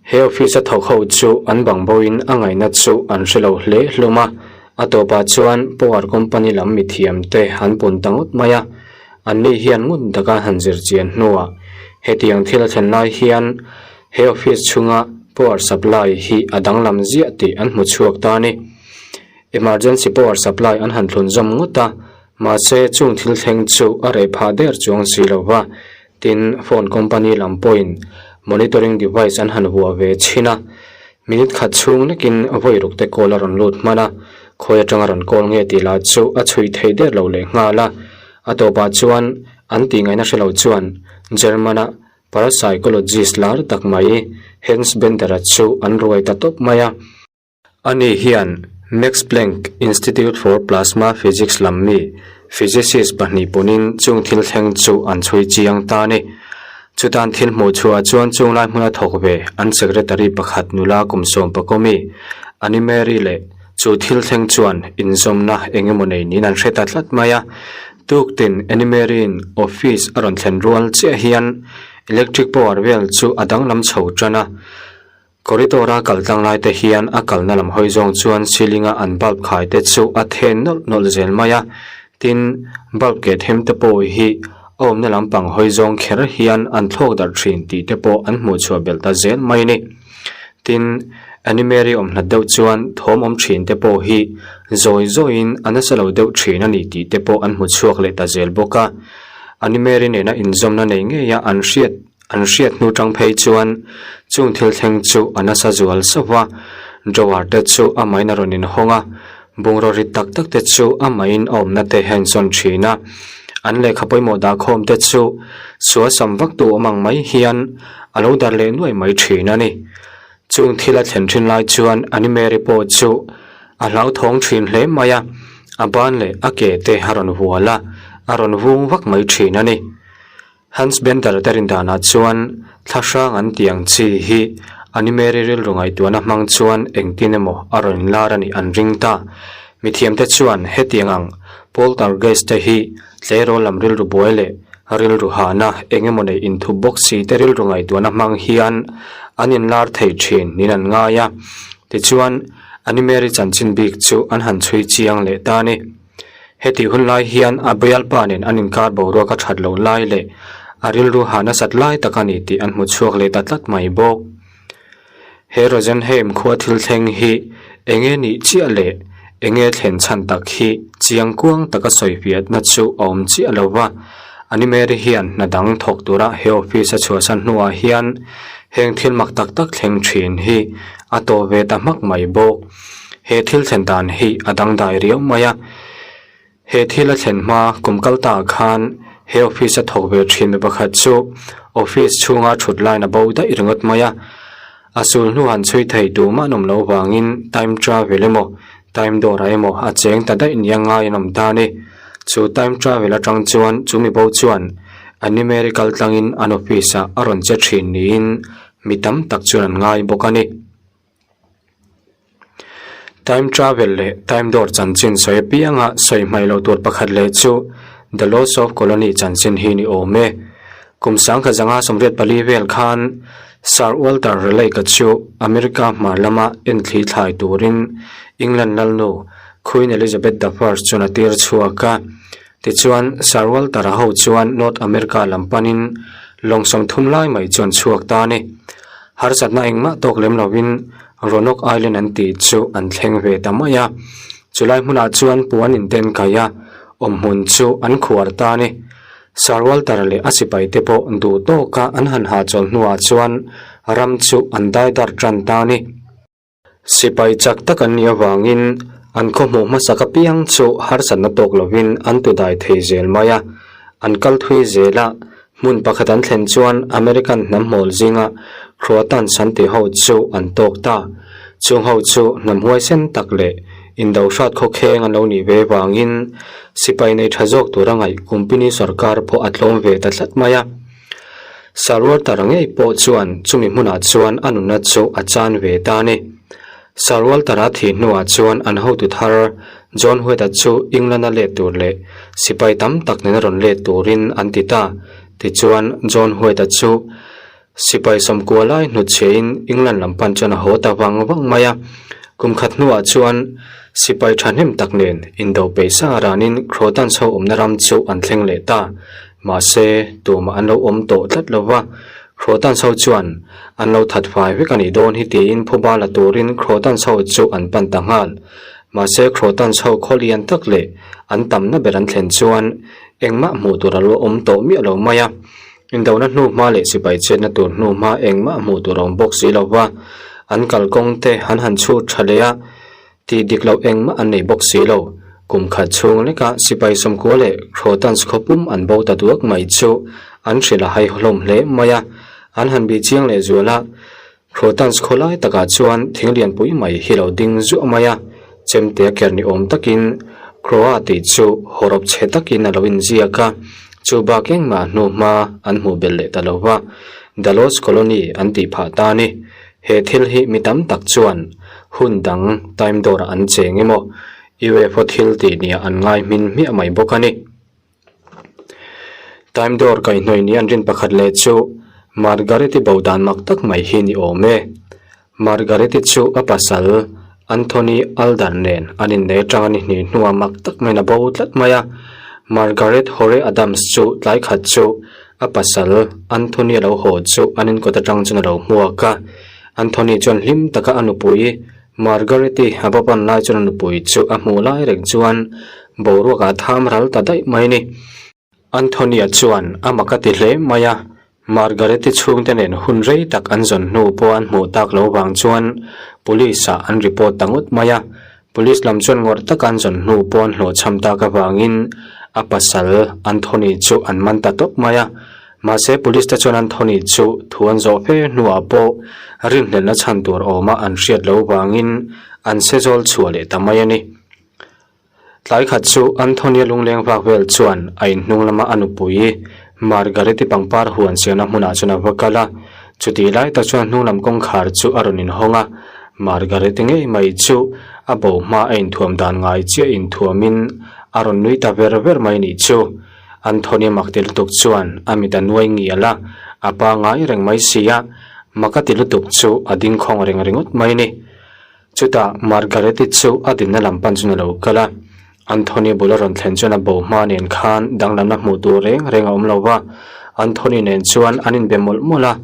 He office a thawk ho chu an bang boin a ngaihna chu an hre lo hle hlawm a, a tawpah chuan power company lam mithiam te an pun ta ngawt mai a, an ni hian ngun taka han zir chian hnuah hetiang thil a thlen lai hian he office chhunga power supply hi a danglam ziah tih an hmu chhuak ta a ni. Emergency power supply an han thlun zawm ngawt a, mahse chung thil thleng chu a reh phah der chuang si lo va, Tin, phone company lam pawhin monitoring device an han vuah ve chhin a, minute khat chhung lekin vawi ruk te call a rawn lut hman a, khawi atanga rawn call nge tih lah chu a chhui thei der lo leh nghal a. A tawpah chuan an tih ngaihna hre lo chuan German-a parapsychologist lar tak mai Hans Bender-a chu an ruai ta tawp mai a. Ani hian Max Planck Institute for Plasma Physics lam mi physicist pahnih punin chung thil thleng chu an chhui chiang ta a ni. Chutan thil hmuh chhuah chuan chung lai hmuna thawk ve an secretary pakhat nula kum sawm pakawmi Annie Mary leh chu thil thleng chuan inzawmna eng emaw nei niin an hre ta tlat mai a. Tuktin Annie Mary-in office a rawn thlen rual chiah hian electric power vel chu a danglam chho tan a. Corridor a kal tlang lai te hian a kalna lam hawi zawng chuan ceiling a an bulb khai te chu a then nawlh nawlh zel mai a, tin bulb keh them te pawh hi a awmna lampang hawi zawng kher hian an thlawk darh thin tih te pawh an hmuh chhuah belh ta zel mai a ni. Tin, Animary awm hlat deuh chuan thawm awm thin te pawh hi zawi zawiin a nasa lo deuh thin a ni tih te pawh an hmu chhuak leh ta zel bawk a, Animary nena inzawmna nei ngeia an hriat An hriat hnu tang phei chuan chung thil thleng chu a nasa zual sauh va, drawer te chu a main a rawn inhawng a, bungraw rit tak tak te chu a main a awmna te a insawn thin a. An lehkha pawimawh dah khawm te chu sualsam vak tu awm ang mai hian a lo dar leh nuai mai thin a ni. Chung thil a thlen thin lai chuan Animary pawh chu a hlauthawng thin hle mai a, a ban leh a ke te a rawn hual a, a rawn vung vak mai thin a ni. Hans Bender te rin danah chuan thla hrang an tih ang chi hi Animary rilru ngaihtuahna hmang chuan engtin emaw a rawn inlar a nih an ring ta. Mithiamte chuan hetiang ang poltergeist te hi tleirawl lam rilru buai leh rilru hahna eng emaw nei inthup bawk si te rilru ngaihtuahna hmang hian an inlar thei thin niin an ngai a. Tichuan, Animary chanchin bik chu an han chhui chiang leh ta a ni. Hetih hun lai hian a bialpa nen an inkar boruak a that loh lai leh a rilru ha nasat lai tak a ni tih an hmu chhuak leh ta tlat mai bawk. He Rosenheim khua thil thleng hi eng nge nih chiah leh eng nge thlen chhan tak hi chiang kuang taka sawi fiahna chu a awm chiah lo va. Animary hian hna dang thawk tura he office a chhuahsan hnuah hian heng thil mak tak tak thleng thin hi a tawh ve ta hmak mai bawk. He thil thlen dan hi a dangdai riau mai a, he thil a thlen hma kum kal ta khan he office a thawk ve thin mi pakhat chu office chhunga thut line a bo daih ringawt mai a, a sul hnu han chhui thei tu mah an awm loh vangin time travel emaw time door ah emaw a cheng ta daih nia ngai an awm ta a ni. Chu time travel atang chuan chu mi bo chuan Animary kal tlangin an office ah a rawn che thin niin mi tam tak chuan an ngai bawk a ni. Time travel leh time door chanchin sawi apianga sawi hmaih loh tur pakhat leh chu The Loss of Colony chanchin hi ni awm e. Kum sangkhat zanga 84 vel khan Sir Walter Raleigh-a chu America hmar lama enthli thlai turin England lalnu Queen Elizabeth the First chuan a tir chhuak a. Tichuan, Sir Walter-a ho chuan North America lam panin lawng 30 lai mai chuan chhuak ta a ni. Harsatna engmah tawk lem lovin Roanoke Island an tih chu an thleng ve ta mai a. Chulai hmunah chuan puan inten kai a, awmhmun chu an khuar ta a ni. Sir Walter leh a sipaite pawh duh tawka an han hahchawl hnuah chuan ram chu an daidar tan ta a ni. Sipai chak tak an nih avangin an khaw hmuh hmasak apiang chu harsatna tawk lovin an tu dai thei zel mai a. An kal thui zel a, hmun pakhat an thlen chuan American hnam hmawl zinga Croatans an tih ho chu an tawk ta. Chung ho chu hnam huaisen tak leh indo hrat khawkheng an lo nih ve vangin sipai nei tha zawk tura ngaih kumpini sorkar pawh a tlawm ve ta tlat mai a. Sir Walter ngei pawh chuan chumi hmunah chuan a nunna chu a chan ve ta a ni. Sir Walter-a thih hnuah chuan an hotu thar John White-a chu England-a let tur leh sipai tam tak nena rawn let turin an ti ta. Tichuan, John White-a chu sipai 90 lai hnutchhiahin England lam pan chuan a haw ta vang vang mai a. Kum khat hnuah chuan sipai thahnem tak nen indo peihsa ranin Croatans ho awmna ram chu an thleng leh ta. Mahse, tumah an lo awm tawh tlat lo va, Croatans ho chuan an lo that fai vek a nih dawn hi tiin phuba la turin Croatans ho chu an pan ta nghal. Mahse, Croatans ho khaw lian tak leh an tamna ber an thlen chuan engmah hmuh tur a lo awm tawh miah lo mai a. Indona hnu hma leh sipai chetna tur hnu hma engmah hmuh tur a awm bawk si lo va, an kalkawng te an han chhut tha leh a. Tih dik loh engmah an nei bawk si lo. Kum khat chhung lekah sipai 90 leh Croatans khawpum an bo ta duak mai chu an hrilh a hai hlawm hle mai a. An han bih chiang leh zual a, Croatans khaw lai takah chuan thing lianpui mai hi lo ding zuah mai a, chemte a ker ni awm takin Croa tih chu hawrawp chhe takin a lo inziak a, chu bak engmah hnu hma an hmuh belh leh ta lo va, The Lost Colony an tih phah ta a ni. He thil hi mi tam tak chuan hun dang time dawrah an cheng emaw UFO thil tih nia an ngai hmin hmiah mai bawk a ni. Time dawr kaihhnawih ni an rin pakhat leh chu Margaret-i bo dan mak tak mai hi ni awm e. Margaret-i chu a pasal Anthony Alder nen an innei atang a ni hnih hnuah mak tak maiin a bo tlat mai a. Margaret Hore Adams chu tlai khat chu A pasal, Anthony a lo haw chu an inkawt atang chuan a lo hmuak a. Anthony chuan hlim taka a nupui, Margaret-i a va pan lai chuan a nupui chu a hmuh lai reng chuan boruakah a tham ral ta daih mai a ni. Anthony-a chuan a mak a ti hle mai a, Margaret-i chhungte nen hun rei tak an zawn hnu pawh an hmuh tak lo vang chuan Police-ah an report ta ngawt mai a. Police lam chuan ngawrh taka an zawn hnu pawh an hlawhchham tak avangin. A pasal Anthony chu an man ta tawp mai a, mahse police te chuan Anthony chu thu an zawh fe hnuah pawh rinhlelhna chhan tur awma an hriat loh vangin an se zawl chhuah leh ta mai a ni. Tlai khat chu Anthony-a lungleng vak vel chuan a inhnung lama a nupui Margaret-i pangpar huan siamna hmunah chuan a va kal a, chutih lai tak chuan hnung lam kawngkhar chu a rawn inhawng a, Margaret-i ngei mai chu a bo hma a inthuam dan ngai chiah inthuamin a rawn nui ta ver ver mai nih chu. Anthony mak ti lutuk chuan a mit a nuai ngial a, a pangai reng mai si a, mak a ti lutuk chu a ding khawng reng ringawt mai ni. Chutah Margaret-i chu a dinna lam pan chuan a lo kal a, Anthony bul a rawn thlen chuan a bo hma nen khan danglamna hmuh tur reng reng a awm lo va, Anthony nen chuan an inbe mawlh mawlh a,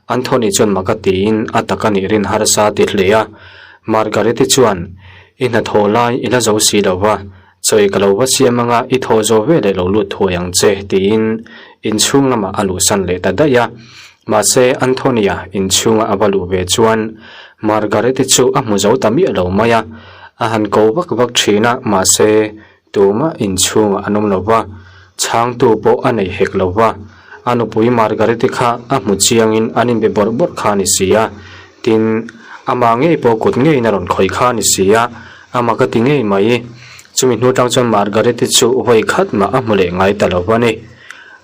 Anthony chuan mak a tiin a tak a nih rin harsa a ti hle a, Margaret-i chuan, I hnathawh lai i la zo si lo va, chawi ka lo va siam anga i thaw zo ve leh lo lut thuai ang che tiin inchhung lamah a luhsan leh ta daih a. Mahse, Anthony-a inchhunga a va luh ve chuan Margaret-i chu a hmu zo ta miah lo mai a, a han ko vak vak thin a, mahse, tumah inchhungah an awm lo va, chhangtu pawh a nei hek lo va. A nupui Margaret-i kha a hmu chiangin an inbe bawrh bawrh kha a ni si a, tin, amah ngei pawh kut ngeiin a rawn khawih kha a ni si a, amah ka ti ngei mai. Chumi hnu tang chuan Margaret-i chu vawi khat mah a hmu leh ngai ta lo va ni.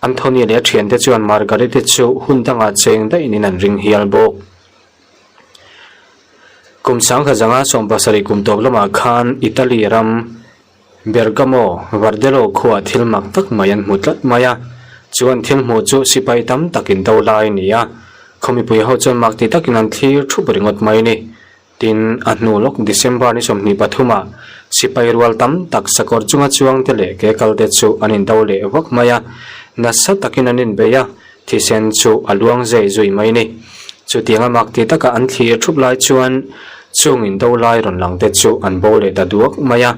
Anthony leh a thiante chuan Margaret-i chu hun dangah cheng daihnin an ring hial bawk. Kum sangkhat zanga 70 kum tawp lamah khan Italy ram Bergamo, Vardello khuaah thil mak tak mai an hmu tlat mai a. Chu an thil hmuh chu sipai tam takin do lai a ni a. Khaw mipui ho chuan mak ti takin an thlir thup ringawt mai a ni. Tin, a hnu lawk December ni 23 ah sipai rual tam tak sakawr chunga chuang te leh ke kal te chu an indo leh vak mai a, nasa takin an inbei a, thisen chu a luang zei zui mai a ni. Chutiang a mak ti taka an thlir thup lai chuan chung indo lai rawn lang te chu an bo leh ta duak mai a,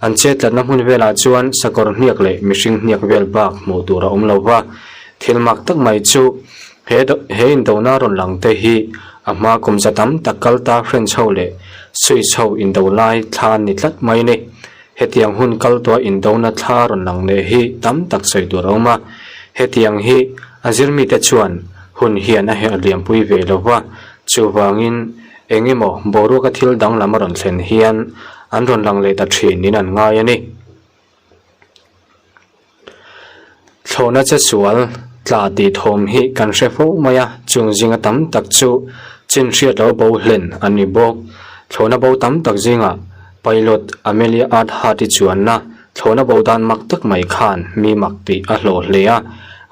an chetlatna hmun velah chuan sakawr hniak leh mihring hniak vel bak hmuh tur a awm lo va, thil mak tak mai chu He he indona rawn lang te hi a hma kum za tam tak kal ta French ho leh Swiss ho indo lai thla an ni tlat mai a ni. Hetiang hun kal tua indona thla rawn lang leh hi tam tak sawi tur a awm a. Hetiang hi a zirmite chuan hun hian a herh liampui ve lo va, chuvangin eng emaw boruaka thil danglam a rawn thlen hian an rawn lang leh ta thin niin an ngai a ni. Thlawhna che sual tla tih thawm hi kan hre fo mai a, chung zinga tam tak chu chin hriat lo bo hlen an ni bawk. Thlawhna bo tam tak zingah pilot Amelia Earhart-i chuanna thlawhna bo dan mak tak mai khan mi mak tih a hlawh hle a.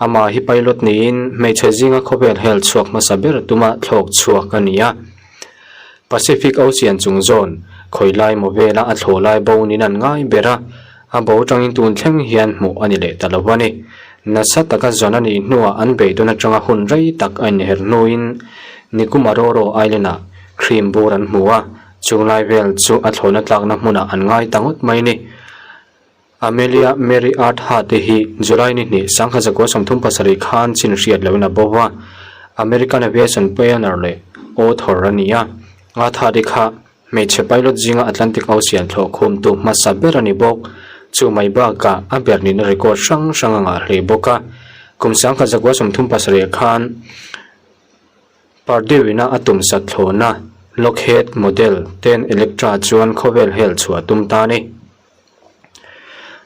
Amah hi pilot niin hmeichhe zinga khawvel hel chhuak hmasa ber tuma thlawk chhuak a ni a. Pacific Ocean chung zawn, khawi lai maw vela a thlawh lai bo niin an ngai ber a, a bo tangin tun thleng hian hmuh a ni leh ta lo a ni. Nasa taka zawn a nih hnuah an beidawn atanga hun rei tak a inher hnuin Nikumaroro Island-ah cream bur an hmu a, chung lai vel chu a thlawhna tlakna hmunah an ngai ta ngawt mai a ni. Amelia Mary Earhart te hi July ni hnih 1937 khan chin hriat loin a bo va, American aviation pioneer leh author a ni a. Earhart-i kha hmeichhe pilot zinga Atlantic Ocean thlawh khumtu hmasa ber a ni bawk. Chu mai bakah a ber nihna record hrang hrang a ngah hle bawk a. Kum 1937 khan Purdue-ina a tum sat thlawhna Lockheed Model 10 Electra chuan khawvel hel chhuah tum ta a ni.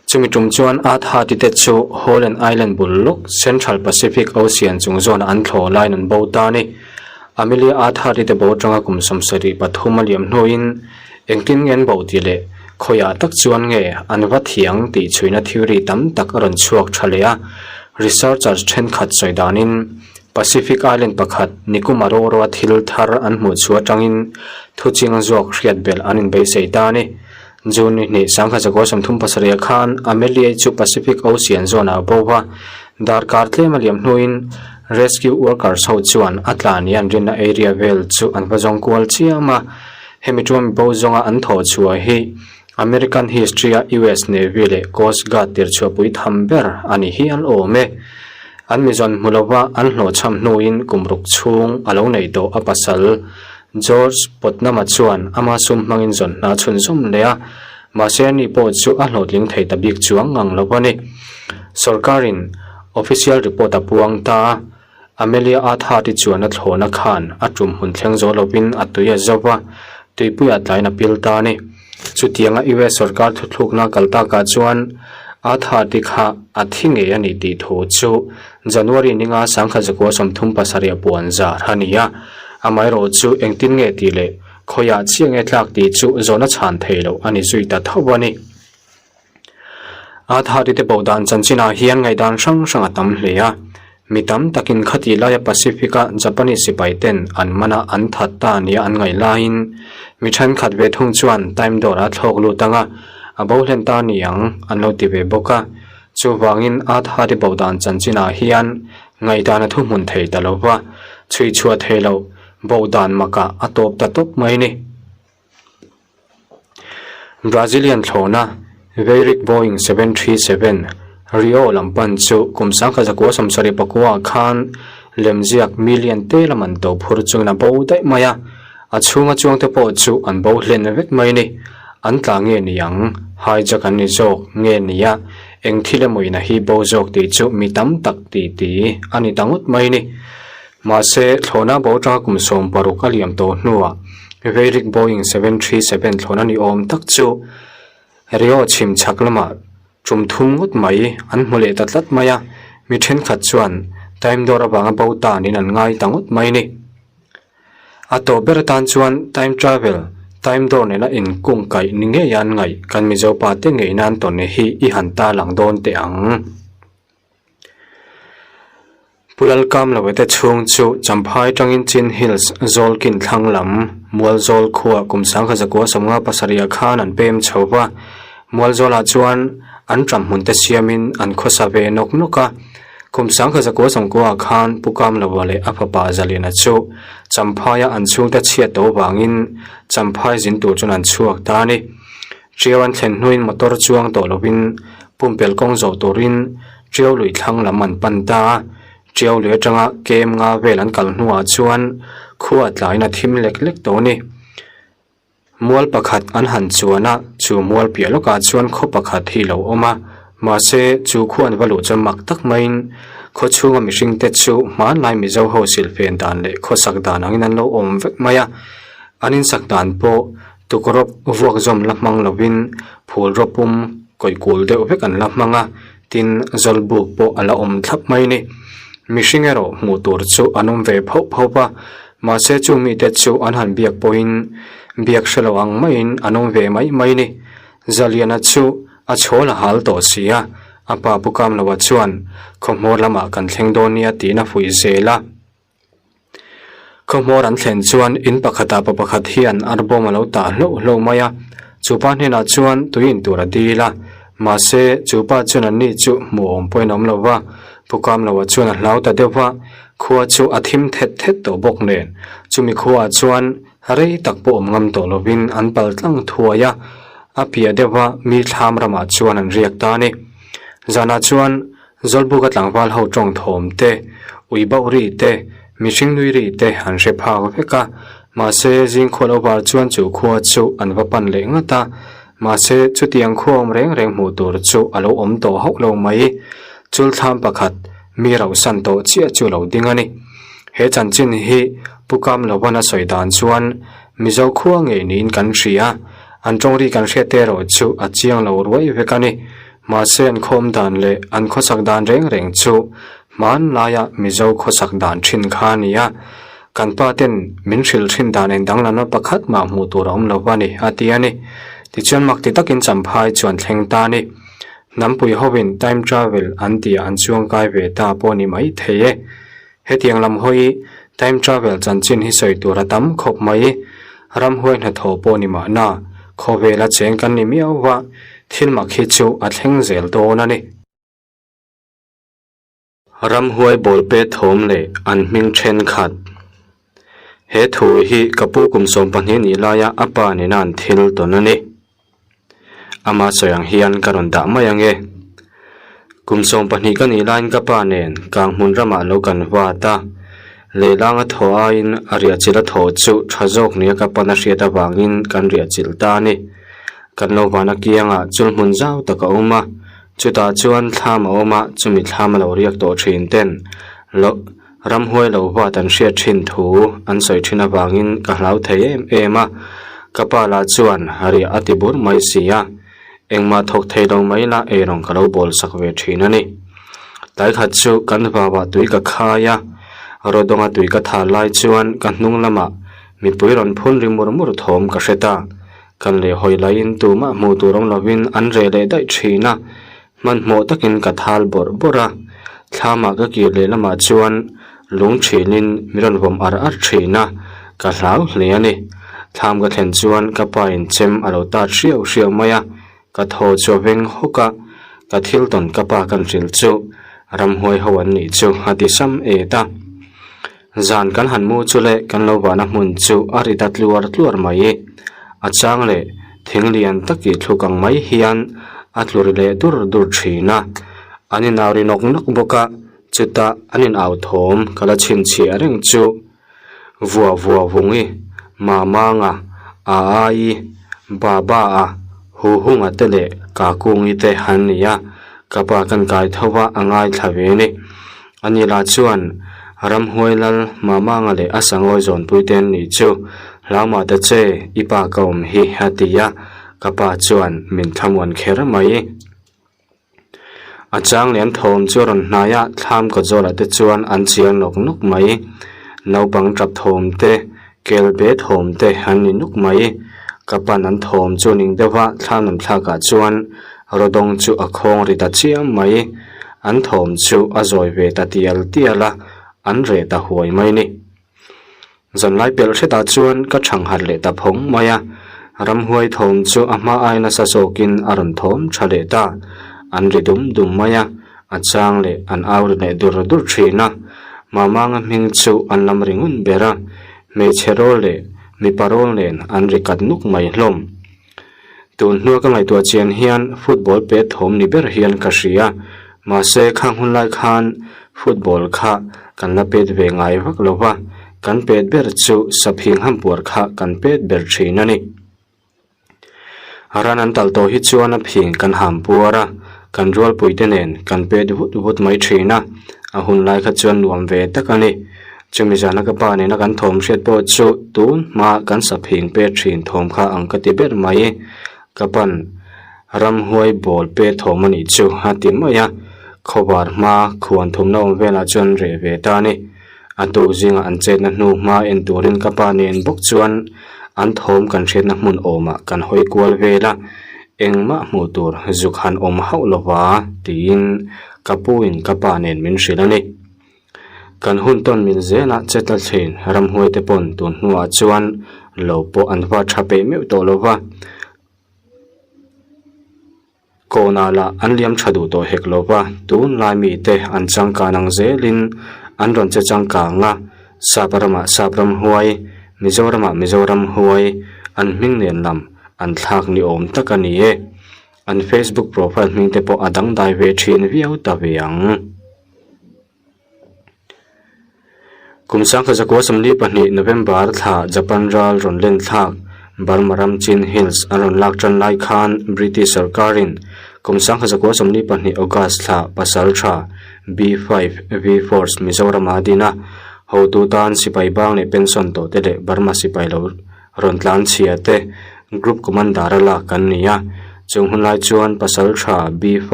Chumi tum chuan Earhart-i te chu Holland Island bul lawk Central Pacific Ocean chung zawnah an thlawh laiin an bo ta a ni. Amelia Earhart-i te bo atanga kum 73 a liam hnuin engtin nge an bo tih leh khawiah tak chuan nge an va thiang tih chhuina theory tam tak a rawn chhuak tha leh a. Researchers thenkhat sawi danin Pacific Island pakhat Nikumaroro-a thil thar an hmuh chhuah atangin thuching zawk hriat belh an inbeisei ta a ni. June ni hnih 1937 khan Amelia-i chu Pacific Ocean zawnah a bo va, darkar tlem a liam hnuin rescue workers ho chuan a tla ni an rinna area vel chu an va zawng kual chiam a. Hemi ṭuam mi bo zawnga an thawh chhuah hi American history-a US Navy leh Coast Guard tirchhuahpui tham ber a ni hial awm e. An mi zawn hmu lova an hlawhchham hnuin kum ruk chhung a lo neih tawh a pasal George Putnam-a chuan ama sum hmangin zawn hna chhunzawm leh a. Mahse ani pawh chu a hlawhtling thei ta bik chuang ngang lo a ni. Sorkarin official report a puang ta a, Amelia Earhart-i chuan a thlawhna khan a tum hun thleng zawh lovin a tui a zo va, tuipuiah tlain a pil ta a ni. Chutianga US sorkar thuthlukna kal takah chuan Earhart-i kha a thi ngei a ni tih thu chu January ninga sangkhat zakua 37 a puan zar a ni a, amaherawh chu engtin nge tih leh khawiah chiah nge tlak tih chu zawhna chhan thei loh a ni zui ta tho a ni. Aadhaar-i te bo dan chanchinah hian ngaihdan hrang hrang a tam hle a, mi tam takin khatih laia Pacific-a Japanese sipai ten an mana an that ta nia an ngaih laiin mi thenkhat ve thung chuan time door-a thlawk lut anga a bo hlen ta ni ang an lo ti ve bawk a. Chuvangin Aadhaar-i bo dan chanchinah hian ngaihdan a thuhmun thei ta lo va, chhuihchhuah thei loh bo dan makah a tawp ta tawp mai ni. Brazilian thlawhna Veirik Boeing 737 Rio lam pan chu kum 1979 khan lemziak million te lam an to phur chungin a bo daih mai a, a chhunga chuangte pawh chu an bo hlen vek mai a ni. An tla nge ni ang? Hijack an ni zawk nge nia? Eng thil emaw in a hi bo zawk tih chu mi tam tak tih ti a ni ta ngawt mai a ni. Mahse, thlawhna bo atanga kum 60 a liam tawh hnuah Veirik Boeing 737 thlawhna ni awm tak chu Rio chhim chhak lamah tum thum ngawt mai an hmu leh ta tlat mai a, mi thenkhat chuan time door avanga bo ta niin an ngai ta ngawt mai a ni. A tawp ber atan chuan time travel, time door nena inkung kaih ni ngei a an ngaih kan Mizo pa te ngei nan tawn hi i han tarlang dawn teh ang. Pu Lalkamloe te chhung chu Champhai tangin Chin Hills Zawlkin thlang lam Mualzawl khua kum 1957 khan an pem chho va, Mualzawlah chuan an ṭam hmun te siamin an khawsa ve nawk nawk a. Kum 1990 khan Pu Kamloa leh a fapa Zaliana chu Champhaia an chhungte chhiat tawh vangin Champhai zin tur chuan an chhuak ta a ni. Ṭiau an thlen hnuin motor chuang tawh lovin pumpelh kawng zawh turin Ṭiau lui thlang lam an pan ta a, Ṭiau lui atanga kem nga vel an kal hnuah chuan khua tlaiin a thim lek lek tawh a ni. Mual pakhat an han chuan a, chu mual piah lawkah chuan khaw pakhat hi lo awm a, mahse chu khua an va luh chuan mak tak maiin khaw chhunga mihringte chu hmanlai Mizo ho silhfen dan leh khawsak dan angin an lo awm vek mai a, an insak dan pawh Tukrawp vuak zawm la hmang lovin phul rawpum kawih kul deuh vek an la hmang a, tin zawlbuk pawh a la awm thlap mai ni. Mihring erawh hmuh tur chu an awm ve phauh phauh a, mahse chu mite chu an han biak pawhin biak hre lo ang maiin an awm ve mai mai ni. Zaliana chu a chhawl a hal tawh si a, a pa Pu Kamloa chuan khawhmawr lamah kan thleng dawn nia tiin a fuih zel a. Khawhmawr an thlen chuan in pakhatah pa pakhat hian arbawm a lo tah hloh hloh mai a, chu pa hnenah chuan tui in tur a dil a, mahse chu pa chuan anni chu hmuh awm pawhin a awm lo va, Pu Kamloa chuan a hlau ta deuh va, khua chu a thim thet thet tawh bawk nen, chumi khuaah chuan rei tak pawh awm ngam tawh lovin an pal tlang thuai a, a piah deuh va mi thlam ramah chuan an riak ta a ni. Zanah chuan Zawlbuka tlangval ho tawng thawm te, ui bauh ri te, mihring nui ri te an hre phak vek a, mahse zingkhua lo var chuan chu khua chu an va pan leh ngat a, mahse chutiang khua awm reng reng hmuh tur chu a lo awm tawh hauh lo mai. Chulthlam pakhat mi rauhsan tawh chiah chu lo ding a ni. He chanchin hi Pu Kamlovan a sawi dan chuan Mizo khua ngei niin kan hria, an tawng ri kan hriat te erawh chu a chiang lo ruai vek a ni. Mahse an khawm dan leh an khawsak dan reng reng chu hmanlaia Mizo khawsak dan thin kha a ni a, kan pa ten min hrilh thin dan eng danglamna pakhat mah hmuh tur a awm lo va ni, a ti a ni. Tichuan mak ti takin Champhai chu an thleng ta a ni. Hnampui hovin time travel an tih ah an chuangkai ve ta pawh a ni mai thei e. Hetiang lam hawi time travel chanchin hi sawi tur a tam khawp mai. Ramhuai hnathawh pawh ni mahna, khawvela cheng kan ni miau va, thil mak hi chu a thleng zel dawn a ni. Ramhuai bawlpe thawm leh an hming thenkhat. He thu hi ka pu kum 12 nih laia a pa nena an thil tawn a ni. Ama sawi ang hian ka rawn dah mai ang e. Kum 12 ka nih laiin ka pa nen kang hmun ramah lo kan vat a, lehlanga thaw aiin a riahchilh a thaw chu tha zawk nia ka pan a hriat avangin kan riahchilh ta a ni. Kan lo vana kiangah chul hmun zau tak a awm a, chutah chuan thlam a awm a, chumi thlam a lo riak tawh thin ten lo ramhuai lo vat an hriat thin thu an sawi thin avangin ka hlau thei em em a, ka pa lah chuan riah a ti bur mai si a, engmah thawk thei lo mai la eirawng ka lo bawl sak ve thin a ni. Tlai khat chu kan vauah tui ka khai a, Rawdawnga tui ka thah lai chuan ka hnung lamah mipui rawn phun ri mur mur thawm ka hre ta. Kan leh hawi laiin tumah hmuh tur awm lovin an reh leh daih thin a, hmanhmawh takin ka thal bawrh bawrh a, thlamah ka kir leh lamah chuan lung thilin min rawn vawm ar ar thin a, ka hlau hle a ni. Thlam ka thlen chuan ka pa in chem a lo tat hriau hriau mai a, ka thaw chu a veng hawk a, ka thil tawn ka pa kan hrilh chu ramhuai ho an nih chu a ti sam et a. Zan kan han mu chu leh kan lo vahna hmun chu a ri ta tluar tluar mai. A chang leh thing lian taki thluk ang mai hian a tlu ri leh dur dur thin a. An inau ri nawk nawk bawk a, chutah an inau thawm ka la chhinchhiah reng chu. Vua vua vungi, Mamanga, Aaii, Baba-a, Huhunga te leh Kakungi te an ni a, ka pa kan kai tho va a ngaithla ve a ni. Ani lah chuan Ramhuai Lal Mamanga leh a sangawi zawnpui te an nih chu, Hlaumah ta che, i pa ka awm hi a ti a, ka pa chuan min thlamuan kher mai. A chang lian thawm chu a rawn hnai a, thlam ka zawlah te chuan an chiang nawk nawk mai. Naupang tap thawm te, kel be thawm te an ni nuk mai. Ka pan an thawm chu a ning deuh a, thlam lam thlakah chuan rawdawng chu a khawng ri ta chiam mai. An thawm chu a zawi ve ta tial tial a, an reh ta huai mai ni. Zanlai pelh hretah chuan ka thangharh leh ta phawng mai a, ramhuai thawm chu a hma ai nasa zawkin a rawn thawm tha leh ta. An ri dum dum mai a, a chang leh an au ri leh dur dur thin a. Mamanga hming chu an lam ri ngun ber a, hmeichhe rawl leh mipa rawl nen an ri kat nuk mai hlawm. Tun hnua ka ngaihtuah chian hian football pet thawm ni ber hian ka hria. Mahse khang hun lai khan football kha kan la pet ve ngai vak lo va, kan pet ber chu saphing hampuar kha kan pet ber thin a ni. Ran an talh tawh hi chuan a phing kan ham puar a, kan rualpuite nen kan pet vut vut mai thin a, a hun lai kha chuan nuam ve tak a ni. Chumi zana ka pa nena kan thawm hriat pawh chu tun hma kan saphing pe thin thawm kha ang ka ti ber mai. Ka pan ramhuai bawl pe thawm a nih chu a ti mai a, khawvar hma khuan thumna awm velah chuan reh ve ta a ni. A tuk zingah an chetna hnu hma en turin ka pa nen bawk chuan an thawm kan hriatna hmun awmah kan hawi kual vel a, engmah hmuh tur zuk han awm hauh lova tiin ka pu in ka pa nen min hrilh a ni. Kan hun tawn mil zelah che tla thin ramhuai te pawn tun hnuah chuan lo pawh an va tha peih meuh tawh lo va, kawnah lah an liam tha duh tawh hek lo va, tunlai mite an changkan ang zelin an rawn che changkang a, Sap ramah Sap ramhuai, Mizoramah Mizo ramhuai an hming nen lam an thlak ni awm tak a ni e. An Facebook profile hming te pawh a dangdai ve thin viau ta ve ang. Kum 1942 November thla Japan ral rawn len thlak Burma ram Chin Hills an rawn lak tan lai khan British sorkarin kum 1942 August thla pasal tha B-5 V Force Mizorama a din a, hotu tan sipai bang leh pension tawh te leh Burma sipai lo rawn tlan chhia te Group Commander a lak an ni a, chung hun lai chuan pasal tha B5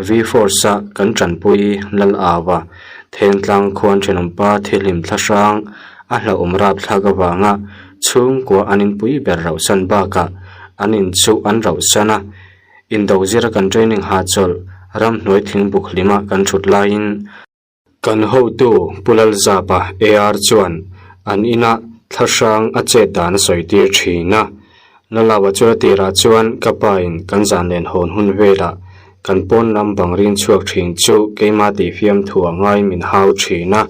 V Force a kan tanpui Lal Ava Thengtlang khuan thenawmpa thilhlim thla hrang a hlauhawm rapthlak avanga chhungkua an inpui ber rauhsan bakah an inchuh an rauhsan a, indo zira kan training hahchawlh ramhnuai thingbuk hlima kan thut laiin Kan hotu Pu Lalzapa AR chuan an ina thla hrang a chet dan a sawi tir thin a. Lalaua chu a tirah chuan ka pa in kan zan len hawn hun velah kan pawn lam bang rin chhuak thin chu keimah tih fiam thu a ngai min hau thin a.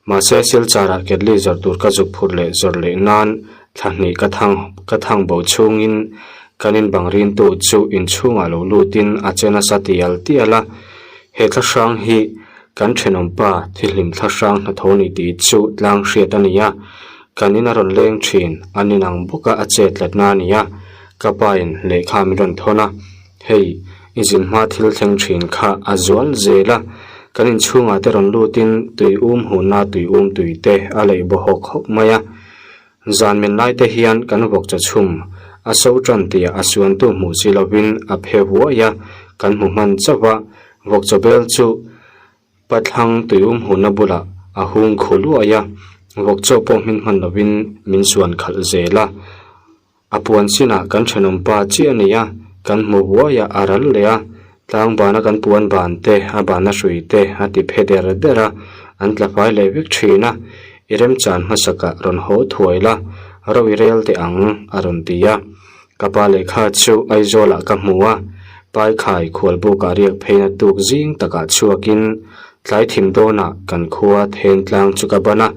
Mahse Silchar-ah ketli zawrh tur ka zuk phur leh zawrh leh nan thla hnih ka thang ka thang bo chhungin kan in bang rintu chu inchhungah lo lutin a che nasa tial tial a. He thla hrang hi kan thenawmpa thilhlim thla hrang hnathawh ni tih chu tlang hriat a ni a, kan in a rawn leng thin, an inang bawk a, a chet tlatna a ni a. Ka pain lehkha min rawn thawn a, hei i zin hma thil thleng thin kha a zual zel a, kan inchhungah te rawn lutin tui um hunna tui um tui te a leih baw hawk hawk mai a. Zan min lai te hian kan vawk chaw chhum a so tan tih a suantu hmuh si lovin a phe huai a, kan hmu hman chauh a, vawk chaw bel chu Pathlang tuium hunna bulah a hung khu luai a, vawk chaw pawh hmin hman lovin min suan khalh zel a. A puan chinah kan thenawm pa chiah a ni a, kan hmu huai a, a ral leh a. Tlang bana kan puan ban te, a banna hrui te a ti phe der der a, an tla fai leh vek thin a. I remchan hmasakah rawn haw thuai la, ro i rel teh ang, a rawn ti a. Ka pa lehkha chu Aizawlah ka hmu a, Paikhai khualbukah riak pheina tuk zing takah chhuakin tlai thim dawnah kan khua then tlang chu ka ban a,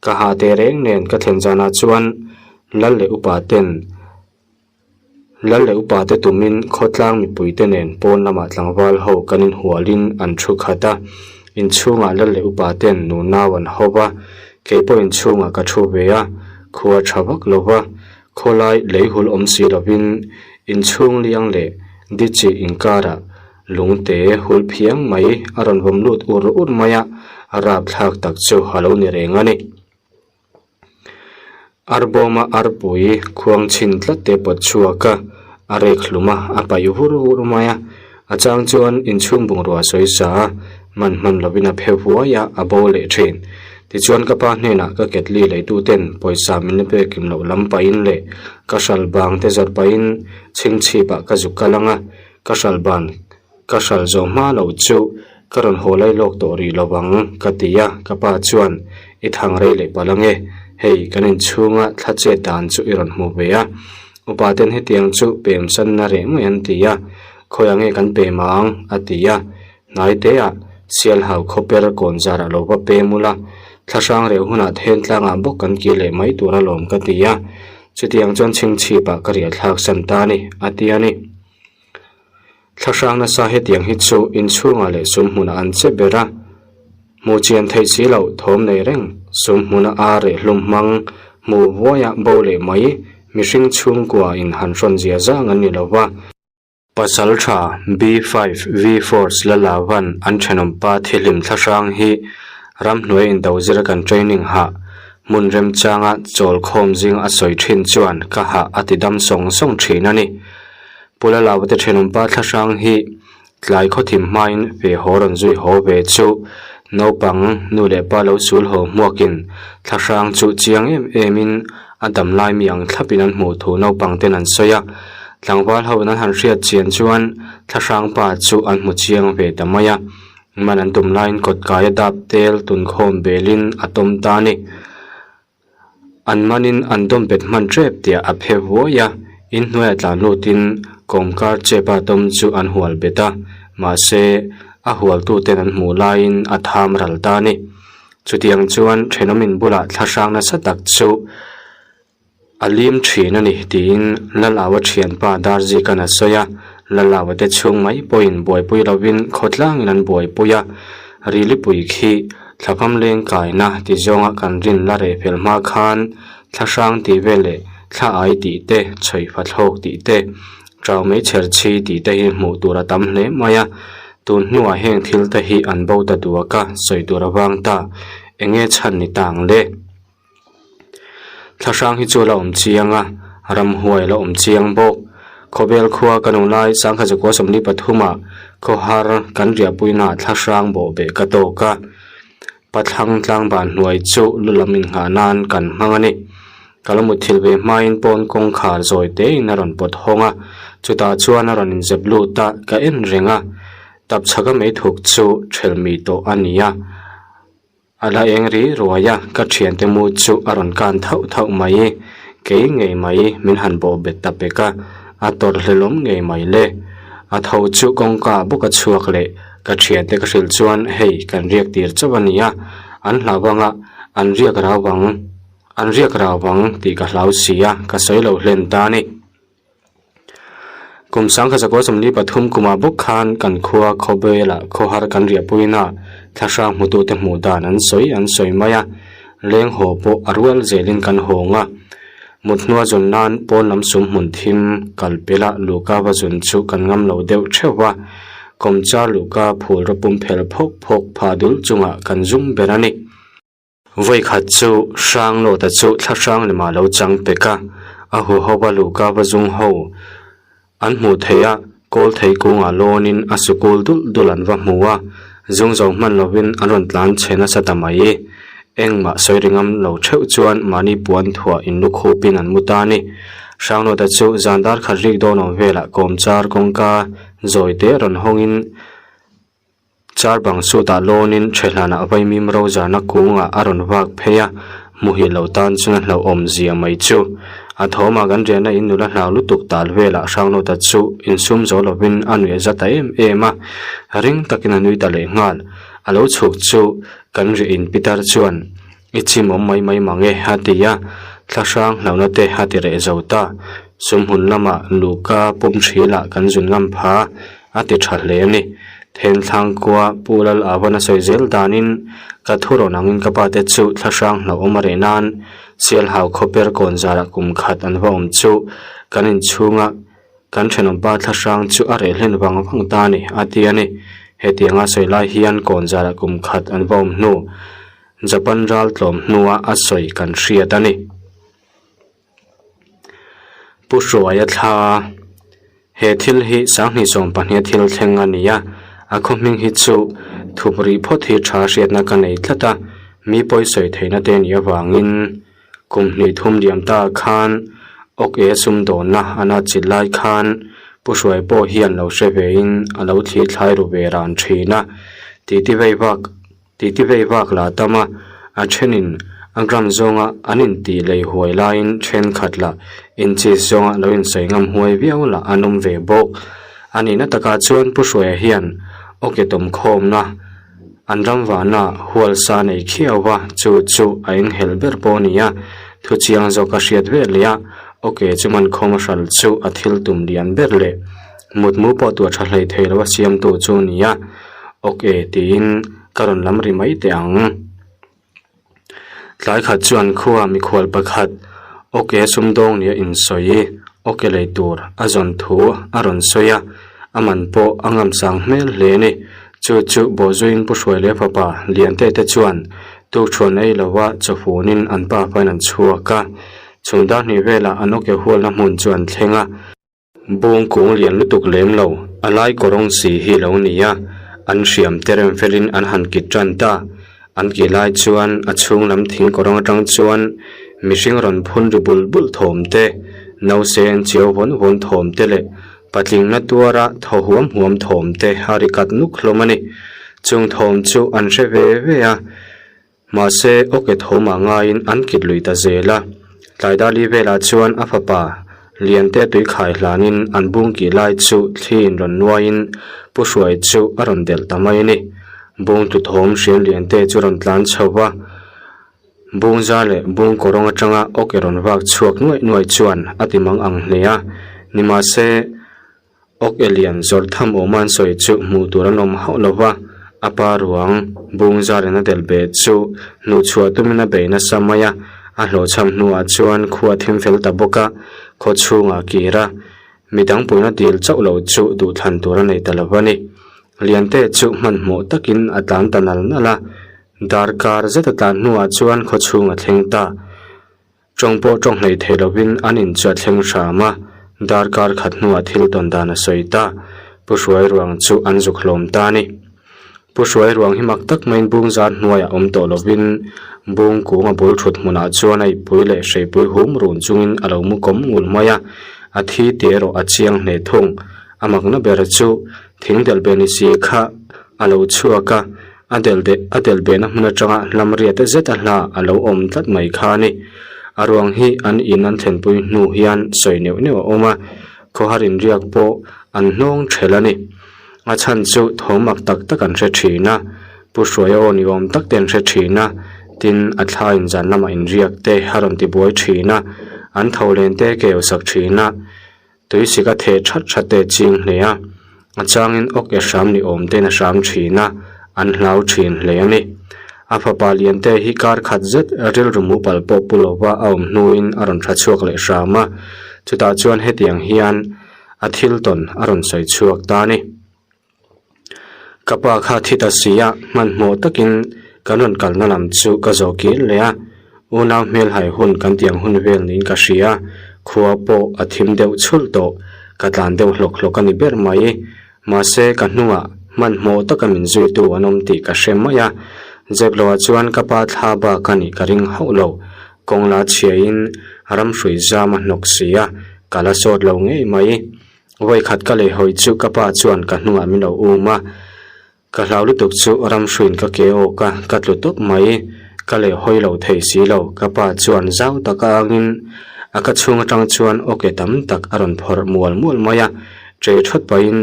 ka ha teh reng nen ka thlen zanah chuan Lal leh upa ten Lal leh upa te tumin khawtlang mipui te nen pawn lamah tlangval ho kan inhualin an thu khat a, inchhungah Lal leh upa ten nunau an ho va, kei pawh inchhungah ka thu ve a, khua tha vak lo va, Khawlai leihul awm si lovin inchhung liang leh dichi inkarah lungte hul phiang mai a rawn vawm lut ur ur mai a, a rapthlak tak chu a lo ni reng a ni. Arbawma arpui khuang chhin tlat te pawt chhuak a, a rek hlum a, a paih vur vur mai a, a chang chuan inchhung bungrua sawi sa a, man hman lovin a phe vuai a, a bo leh thin. Tichuan ka pa hnenah ka ketli leituten pawisa min la pek kim loh lam pahin leh ka hral bang te zawrh pahin chhingchhipah ka zuk kal ang a, ka hral ban ka hral zawh hma loh chu ka rawn haw lai lawk tawh rih lo ang ka ti a, ka pa chuan i thang rei leh palh ang e, hei kan inchhunga thla chet dan chu i rawn hmu ve a, upa ten hetiang chu pem sanna reh mai an ti a, khawiah nge kan pem ang a ti a. Hnaiteah Sialhau khawper kawn zarah lo va pem ula, thlahrang reuh hunah then tlangah bawk kan kir leh mai tur alawm ka ti a, chutiang chuan chhingchhipah ka riah thlak san ta a ni, a ti a ni. Thlahrang nasa hetiang hi chu inchhungah leh sum hmunah an che ber a, hmuh chian theih si loh thawm nei reng, sum hmuna ar reh hlum hmang, hmuh vuaia bo leh mai, mihring chhungkua in han hrawn zia zang an ni lo va. Pasaltha B-five V-force la lava'n an thenawmpa thihlim thlahrang hi ramhnuai indo zira kan training hah hmun remchanga chawl khawm zinga a sawi thin chuan ka hah a ti dam sawng sawng thin a ni. Pu Lalava te thenawmpa thlahrang hi tlai khawthim hmain ve haw rawn zui haw ve chu naupang nu leh pa lo sul haw hmuakin thlahrang chu chiang em emin A dam lai mi ang thlapin an hmuh thu naupang ten an sawi a, tlangval ho in an han hriat chian chuan thlahrang pa chu an hmu chiang ve ta mai a, man an tum laiin kawtkaia dap tel tunkhawm belin a tawm ta a ni. An manin an dawm bet hman tep tiah a phe vuai a, inhnuaiah tlan lutin kawmkar chepa tawm chu an hual bet a, mahse a hualtuten an hmuh laiin a tham ral ta a ni. Chutiang chuan thenawmin bulah thlahrang nasa tak chu a lim thin a ni tiin Lalawa thianpa Darzikan a sawi a, Lalawa te chhung mai pawhin buaipui lovin khawtlangin an buaipui a, Rilipui khi thlafam leng kaina ti zawnga kan rin la reh fel hma khan thlahrang tih vel leh thla ai tih te, chhawifa thlawk tih te, Chau mai chher chhi tih te hi hmuh tur a tam hle mai a, tun hnuah heng thil te hi an bo ta duak a, sawi tur a vang ta, eng nge chhan ni ta ang le? Thlahrang hi chu a la awm chiang a, ramhuai a la awm chiang bawk. Khawvel khua kan awm lai sangkhat zakua 43 ah khawhar kan riahpuina ah thlahrang bawhbeh ka tawk a, pathlang tlangban hnuai chu lu lam inghah nan kan hmang a ni. Ka lo mutthilh ve hmain pawn kawngkhar zawi tein a rawn pawt hawng a, chutah chuan a rawn inzep lut a, ka en reng a, tap chhaka mei thuk chu ṭhelh mi tawh a ni a, a la eng ri ruai a, ka ṭhiante mu chu a rawn kan thauh thauh mai, kei ngei mai min han bawh bet ta pek a, a tawrhhlelawm ngei mai le. A tho chu kawngka bawk a chhuak leh ka ṭhiante ka hrilh chuan hei kan riak tir chauh a ni a, an hlau anga an riak rau ang. An riak rau vang tih ka hlau si a, ka sawi lo hlen ta a ni. Kum 1973 kumah bawk khan kan khua Khawbelah khawhar kan riahpuina thlahrang hmutute hmuh dan an sawi an sawi mai a, leng haw pawh a rual zelin kan hawng a. Mut hnua zun nan pawn lam sum hmun thim kal pela luhka va zun chu kan ngam lo deuh theuh va, kawmchar luhka phul rawpum phel phawk phawk phah dul chungah kan zum ber a ni. Vawikhat chu Hranglawta chu thla hrang lemah lo chang pek a, a huho va luhka va zung ho an hmuh theih a, kawl thei kungah lawnin a sukul dul dul an va hmu a, zung zo hman lovin an rawn tlan chhe nasa ta mai. Engmah sawi ri ngam lo theuh chuan mahni puan thuah in lukhupin an mu ta a ni. Hranglawta chu zan dar khat rik dawn awm velah kawmchar kawngka zawi te rawn hawngin, Char bang sutah lawnin Thehlanah vaimim rozarna kungah a rawn vak phei a, hmuhil lo tan chuan a hlauhawm zia mai chu. A thawmah kan riahna in nula hlau lutuk tal velah Hrangnawta chu insum zo lovin a nuih a za ta em em a, ring takin a nui ta leh nghal. A lo chhuk chu kan riah in pitar chuan I chim awm mai mai mang e a ti a, thlahrang hlauhna te a ti reh zo ta. Sumhmun lamah luhka pum thilah kan zun ngam pha a ti tha hle a ni. Thenthlang khua Pu Lal Avan a sawi zel danin ka thu rawn angin ka pa te chu thlahrang hlauhawm a reh nan Sialhau khawper kawn zarah kum khat an va awm chu kan inchhunga Kan thenawmpa thlahrang chu a reh hlen vang vang ta a ni, a ti a ni. Hetianga sawi lai hian kawn zarah kum khat an va awm hnu, Japan ral tlawm hnua a sawi kan hriat a ni. Pu Hruaia thla, He thil hi sanghnih 12 thil thleng a ni a, a khaw hming hi chu thup rih phawt hi tha hriatna ka nei tlat a, mi pawi sawi theihna te nih avangin Kum hnih thum liam ta khan awk e sumdawnna an a chilh lai khan Pu Hruai pawh hian lo hre vein a lo thli thlai ru ve ran thin a. Titi vei vak titi vei vak lah tam a, a thenin a gram zawnga an intih lei huai laiin thenkhat lah inchis zawnga lo insawi ngam huai viau lah an awm ve bawk. A nihna takah chuan Pu Hruaia hian awk e tawmkhawmna An ram vahna hual sa nei khiau va, chu chu a enghelh ber pawh a ni a, thu chiang zawk a hriat vel leh a, ok chu man khawm a hral chu a thil tum lian ber leh mutmu pawh tuah tha hlei thei lo a siamtu chu a ni a, ok tiin ka rawn lam ri mai teh ang. Tlai khat chuan khua mikhual pakhat ok sumdawng nia insawi ok lei tur a zawn thu a rawn sawi a, a man pawh a ngamsang hmel hle a ni. Chu chu Bawhzuiin Pu Hruai leh fapa Liante te chuan tukṭhuan ei lova chawfunin an pa pain an chhuak a, chhun dar hnih velah an ok hualna hmun chu an thleng a. Bawng kung lian lutuk lem lo, a lai kawrawng si hi lo ni a, an hriam te rem felin an han kit tan ta. An kih lai chuan a chhung lam thing kawrawng atang chuan mihring rawn phun ri bul bul thawm te, nause an chiau vawn vawn thawm te leh patling na tuara thaw huam huam thawm te a ri kat nuk hlawm a ni. Chung thawm chu an hre ve ve a. Mahse, awke thawmah ngaiin an kit lui ta zel a. Tlaidali velah chuan a fapa Liante tui khai hlanin an bung kih lai chu thliin rawn nuaiin Pu Hruai chu a rawn delh ta mai a ni. Bung tu thawm hriam Liante chu rawn tlan chho va, bung za leh bung kawrawng atanga awke rawn vak chhuak nuaih nuaih chuan a ti mang ang hle a. Nimahse, Awk e lian zawrh tham awm an sawi chu hmuh tur an awm hauh lo va, a pa ruang bung zarin a delh beh chu hnuhchhuah tumin a bei nasa mai a, a hlawhchham hnuah chuan khua thim fel ta bawk a, khaw chhungah kir a, midang puina dil chauh lo chu duhthlan tur a nei ta lo a ni. Liante chu hmanhmawh takin a tlan ta nal nal a, darkar zet a tlan hnuah chuan khaw chhung a thleng ta. Tawng pawh tawng hleih theih lovin an in chu a thleng hram a, darkar khat hnuah thil tawn dan a sawi ta. Pu Hruai ruang chu an zuk hlawm ta a ni. Pu Hruai ruang hi mak tak maiin bung zar hnuaiah awm tawh lovin bung kung a bul thut hmunah chuan a ipui leh hreipui hum run chungin a lo mu kawm ngul mai a, a thi tih erawh a chiang hle thung. A makna ber chu thing delh be ni si kha a lo chhuak a, A delh deh a delh behna hmun atanga hlam riat zet a hla a lo awm tlat mai kha a ni. A ruang hi an in an thlenpui hnu hian sawi neuh neuh a awm a, khawhar inriak pawh an hnawng thelh a ni. A chhan chu thawm mak tak tak an hre thin a, Pu Hruaia aw ni awm tak te an hre thin a, tin a thla in zan lamah inriak te a rawn ti buai thin a, an tho len te keu sak thin a. Tui sik a theh that that te ching hle a, a changin awk e hram ni awm ten a hram thin a, an hlau thin hle a ni. A fapa Liante hi kar khat zet rilru mupal pawh pu lova a awm hnuin a rawn tha chhuak leh hram a, chutah chuan hetiang hian a thil tawn a rawn sawi chhuak ta a ni. Ka pa kha thi ta si a, hmanhmawh takin kan rawn kalna lam chu ka zawh kir leh a, unau hmelhai hun kan tiang hun vel niin ka hria, khua pawh a thim deuh chhulh tawh, ka tlan deuh hlawk hlawk a ni ber mai. Mahse ka hnungah hmanhmawh taka min zuitu an awm tih ka hre mai a, zep loah chuan ka pa thla bak a nih ka ring hauh lo, kawng la chhiain ram hrui zam a hnawk si a, ka la sawt lo ngei mai. Vawikhat ka lei hawi chu ka pa chuan ka hnungah min lo um a, ka hlau lutuk chu ram hruiin ka ke awk a, ka tlu tawp mai. Ka lei hawi lo thei si lo, ka pa chuan zau taka angin a ka chhung atang chuan awke tam tak a rawn phawrh mual mual mai a, ṭe ṭhawt pahin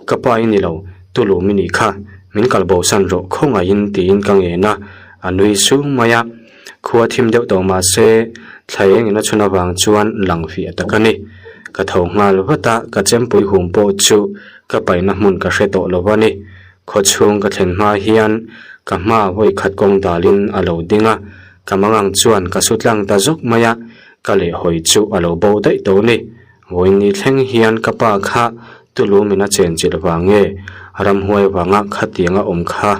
ka pa i ni lo, tulum i nih kha, min kal bosan rawh khawngaihin tiin ka ngen a, a nui sung mai a. Khua thim deuh tawh mah se, thla eng in a chhun avang chuan lang fiah tak a ni. Ka tho nghal vat a, ka chempui hum pawh chu ka paihna hmun ka hre tawh lo a ni. Khaw chhung ka thlen hma hian ka hma vawi khat kawng dalin a lo ding a, ka mangang chuan ka su tlang ta zawk mai a, ka lehhawi chu a lo bo daih tawh a ni. Vawiin thleng hian ka pa kha tulu min a chenchilh vang nge ramhuai vanga khatianga awm kha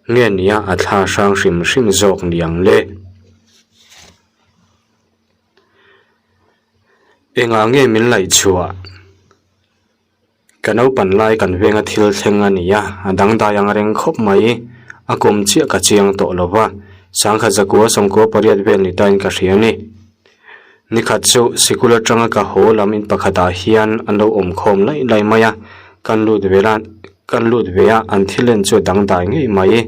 Nge nia a thla hrang hrim hrim zawk niang le? Engah nge min laih chhuah? Ka naupan lai kan venga thil thleng a ni a, a dangdai ang reng khawp mai. A kum chiah ka chiang tawh lo va, sangkhat zakua sawmkua pariat vel ni tain ka hria a ni. Nikhat chu sikul atanga ka haw lam in pakhatah hian an lo awm khawm laih laih mai a, kan lut ve la kan lut ve a an thil en chu a dangdai ngei mai.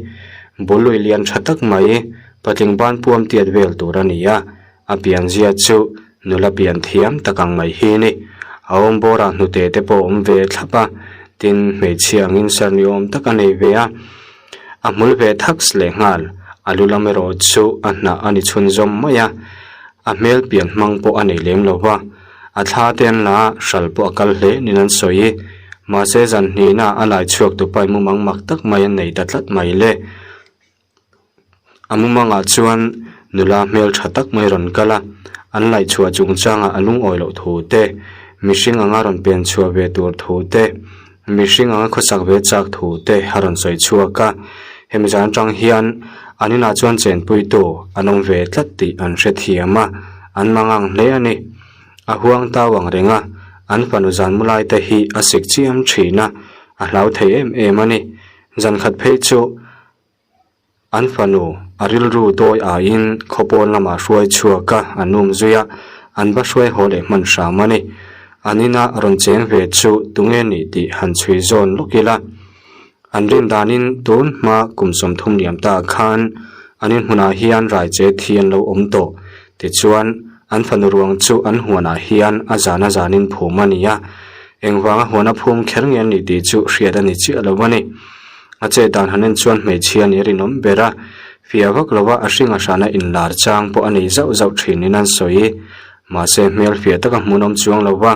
Bul lui lian tha tak mai patling ban puam tiat vel tur a ni a, a pianzia chu nula pian thiam tak ang mai hi a ni. A awm bawrah hnute te pawh a awm ve thlap a, tin hmeichhia angin ser ni awm tak a nei ve a. A hmul ve thaks leh nghal, a lu lam erawh chu a hnah a ni chhunzawm mai a, a hmel pian hmang pawh a nei lem lo va, a thla te an la a, hral pawh a kal hle niin an sawi. Mahse zan hnihna a lai chhuak tu paih mumang mak tak mai an nei ta tlat mai le. A mumangah chuan nula hmel tha tak mai rawn kal a, an laih chhuah chungchangah a lungawi loh thu te, mihring anga rawn pen chhuah ve tur thu te, Mihring anga khawsak ve chak thu te a rawn sawi chhuak a, hemi zan atang hian an inah chuan chenpuitu an awm ve tlat tih an hrethiam a, an mangang hle a ni. A huang tau ang reng a, an fanu zan mu lai te hi a sik chiam thin a, a hlau thei em em a ni. Zan khat phei chu An fanu a rilru dawi aiin khawpawn lamah hruai chhuak a, an um zui a, an va hruai haw leh hman hram a ni. An ina rawn cheng ve chu tunge nih tih han chhui zawn lawk ila. An rin danin tun hma kum 30 liam ta khan an inhmunah hian raiche thi an lo awm tawh. Tichuan, an fanu ruang chu an huanah hian a zan a zanin phum a ni a, engvanga huana phum kher nge an nih tih chu hriat a ni chiah lo a ni. A chet dan han en chuan hmeichhia nih a rinawm ber a, fiah vak lova a hring a hrana inlar chang pawh a nei zauh zauh thinin an sawi. Mahse hmel fiah taka hmunawm chuang lo va,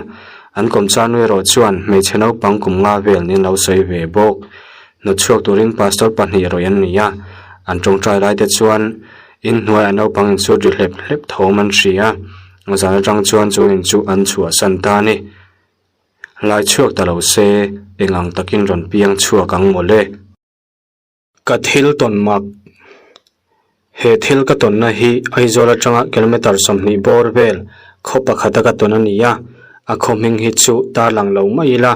an kawmchar nu erawh chuan hmeichhe naupang kum nga vel nin lo sawi ve bawk. Hnawt chhuak turin pastor pahnih rawih an ni a, an tawngtai lai te chuan inhnuaiah naupang insut ri hlep hlep thawm an hria a, zan atang chuan chu in chu an chhuahsan ta a ni. Lai chhuak ta lo se, eng ang takin rawn piang chhuak ang maw le? Ka thil tawn mak. He thil ka tawnna hi Aizawl atanga kilometre 20 bawr vel khaw pakhata ka tawn a ni a, a khaw hming hi chu tarlang lo mai ila.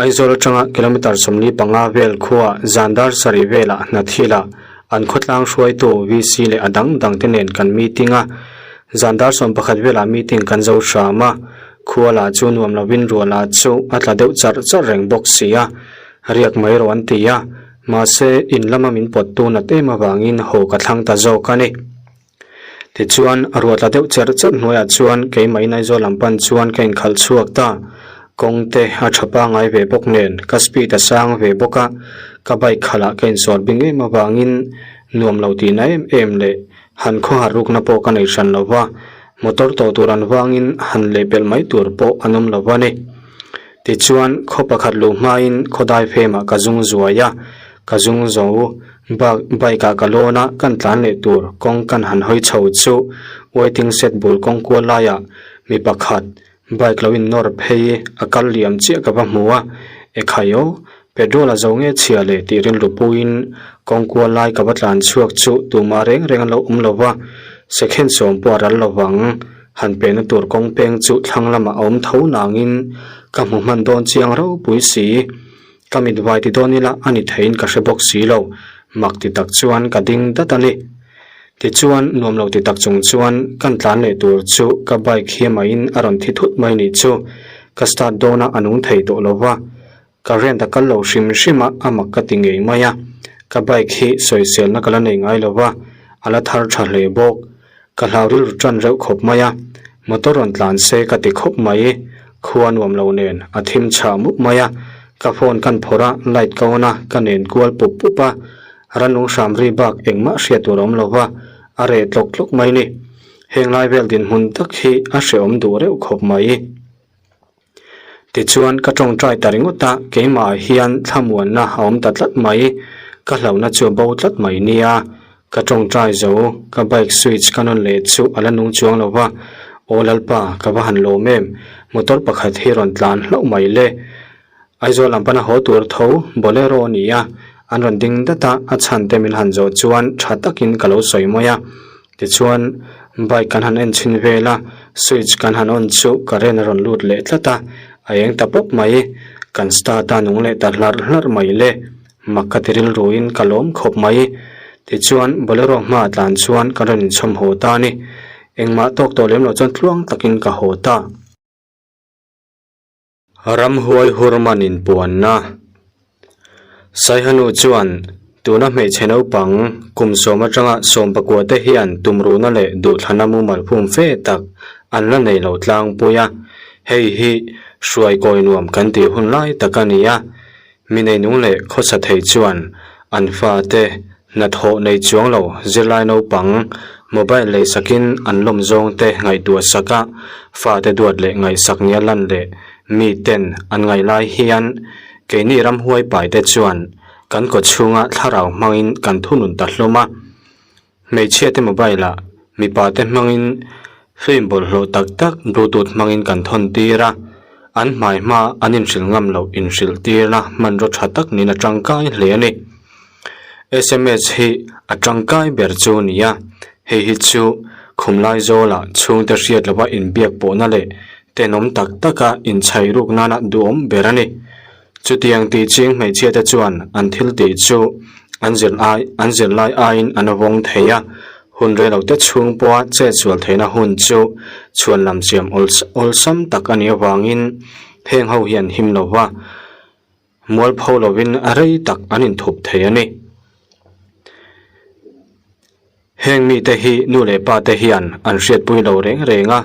Aizawl atanga kilometre 45 vel khuaa zan dar sarih velah hna thilah an khawtlang hruaitu VC leh a dang dangte nen kan meeting a, Zan dar 11 velah meeting kan zo hram a, khua lah chu nuam lovin ruah lah chu a tla deuh charh charh reng bawk si a, riak mai rawh an ti a, mahse in lama min pawt tu nat em avangin haw ka thlang ta zawk a ni. Tichuan ruah tla deuh cherh cherh hnuaiah chuan keimah Aizawl lam pan chuan ka inkhalh chhuak ta, kawng te a tha pangai ve bawk nen ka speed a sang ve bawk a, ka bike khalh ah ka insawr bing em avangin nuam lo tihna em em leh Han khawhar rukna pawh ka nei hran lo va, motor tawh tur an vangin han lehpelh mai tur pawh an awm lo va ni. Tichuan, khaw pakhat luh hmain khawdai femah ka zung zuai a, ka zung zo. Bak bike ah ka lawn a, kan tlan leh tur kawng kan han hawi chho chu waiting shed bul kawng kual laiah mi pakhat bike lo in nawr phei a kal liam chiah ka va hmu a, ekhai aw petrol a zo nge chhia leh tih rilru puiin kawng kual lai ka va tlan chhuak chu tumah reng reng an lo awm lo va, second sawm pawh a ral lo vang. Han pehna tur kawng peng chu thlang lamah a awm tho nangin ka hmu hman dawn chiang ropui si. Ka mit vai ti dawn ila a ni theiin ka hre bawk si lo, mak ti tak chuan ka ding dat a ni. Tichuan nuam lo ti tak chung chuan kan tlan leh tur chu ka bike hi amahin a rawn thi thut mai nih chu ka start dawn a a nung thei tawh lo va, current a kal lo hrim hrim a a mak ka ti ngei mai a, ka bike hi sawiselna ka la nei ngai lo va, a la thar tha hle bawk. Ka hlau rilru tan reuh khawp mai a, motor rawn tlan se ka ti khawp mai. Khua nuam lo nen a thim chhah mup mai a, ka phone kan phawrh a, light ka on a, ka nen kual pup pup a, ranlung hram ri bak engmah hriat tur a awm lo va, a reh tlawk tlawk mai ni. Heng lai vel dinhmun tak hi a hrehawm duh reuh khawp mai. Tichuan ka tawngtai ta ringawt a, keimah ah hian thlamuanna a awm ta tlat mai, ka hlauhna chu a bo tlat mai nia. Ka tawngtai zo, ka bike switch ka nawn leh chu a la nung chuang lo va, Aw Lalpa, ka va han lawm em, motor pakhat hi rawn tlan hlauh mai le. Aizawl lam pana haw tur tho, Bolero a ni a, an rawn ding dat a, a chhan te min han zawh chuan tha takin ka lo sawi mai a. Tichuan, bike kan han en chhin vel a, switch kan han on chu current a rawn lut leh tlat a, a eng ta pawp mai. Kan start a nung leh ta hlarh hlarh mai le, mak ka ti rilruin ka lawm khawp mai. Tichuan, Bolero hmaah tlan chuan kan rawn inchhawm haw ta a ni. Engmah tawk tawh lem loh chuan tluang takin ka haw ta. Ramhuai hurman inpuanna. Saihanu chuan tuna hmeichhe naupang kum sawm atanga sawm pakua te hian tumruhna leh duhthlana mumal phum fe tak an la nei lo tlangpui a, hei hi hruai kawi nuam kan tih hun lai tak a ni a, mi neinung leh khawsa thei chuan an fate hnathawh nei chuang lo zirlai naupang mobile lei sakin an lawm zawng te ngaihtuah sak a, fate duat leh ngaihsak nia lan leh mi ten an ngaih lai hian keini ramhuai pai te chuan kan kaw chhunga thlarau hmangin kan thunun ta hlawm a. Hmeichhia te mobile ah mipa te hmangin film bawlhhlawh tak tak bluetooth hmangin kan thawn tir a, an hmai hma an inhrilh ngam loh inhrilh tirna hmanraw tha tak niin a tangkai hle a ni. Sms hi a tangkai ber chu a ni a, hei hi chu khumlai zawlah chhungte hriat lova inbiak pawhna leh tenawm tak taka inchhai ruk nana duhawm ber a ni. Chutiang tih ching hmeichhia te chuan an thil tih chu an zir ai an zir lai aiin an vawng thei a, hun rei lo te chhung pawha chet sual theihna hun chu chhuan lam siam awlsam tak a nih avangin heng ho hian him lo va, mualpho lovin rei tak an inthup thei a ni. Heng mite hi nu leh pa te hian an hriatpui lo reng reng a,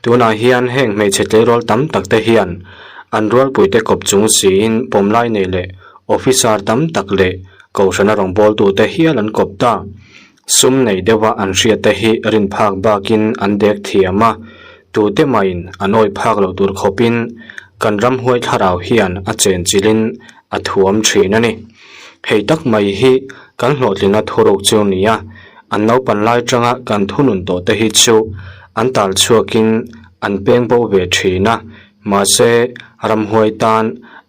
tunah hian heng hmeichhe tleirawl tam tak te hian an rualpuite kawp chung siin pawmlai nei leh officer tam tak leh kohhrana rawngbawltu te hial an kawp ta. Sum nei deuha an hriat te hi rin phak bakin an dek thiam a, tute mahin an awih phak lo tur khawpin kan ramhuai thlarau hian a chenchilhin a thuam thin a ni. Hei tak mai hi kan hlawhtlinna thuruk chu ni a, an naupan lai tanga kan thunun tawh te hi chu an tal chhuakin an peng bo ve thin a, mahse ramhuai tan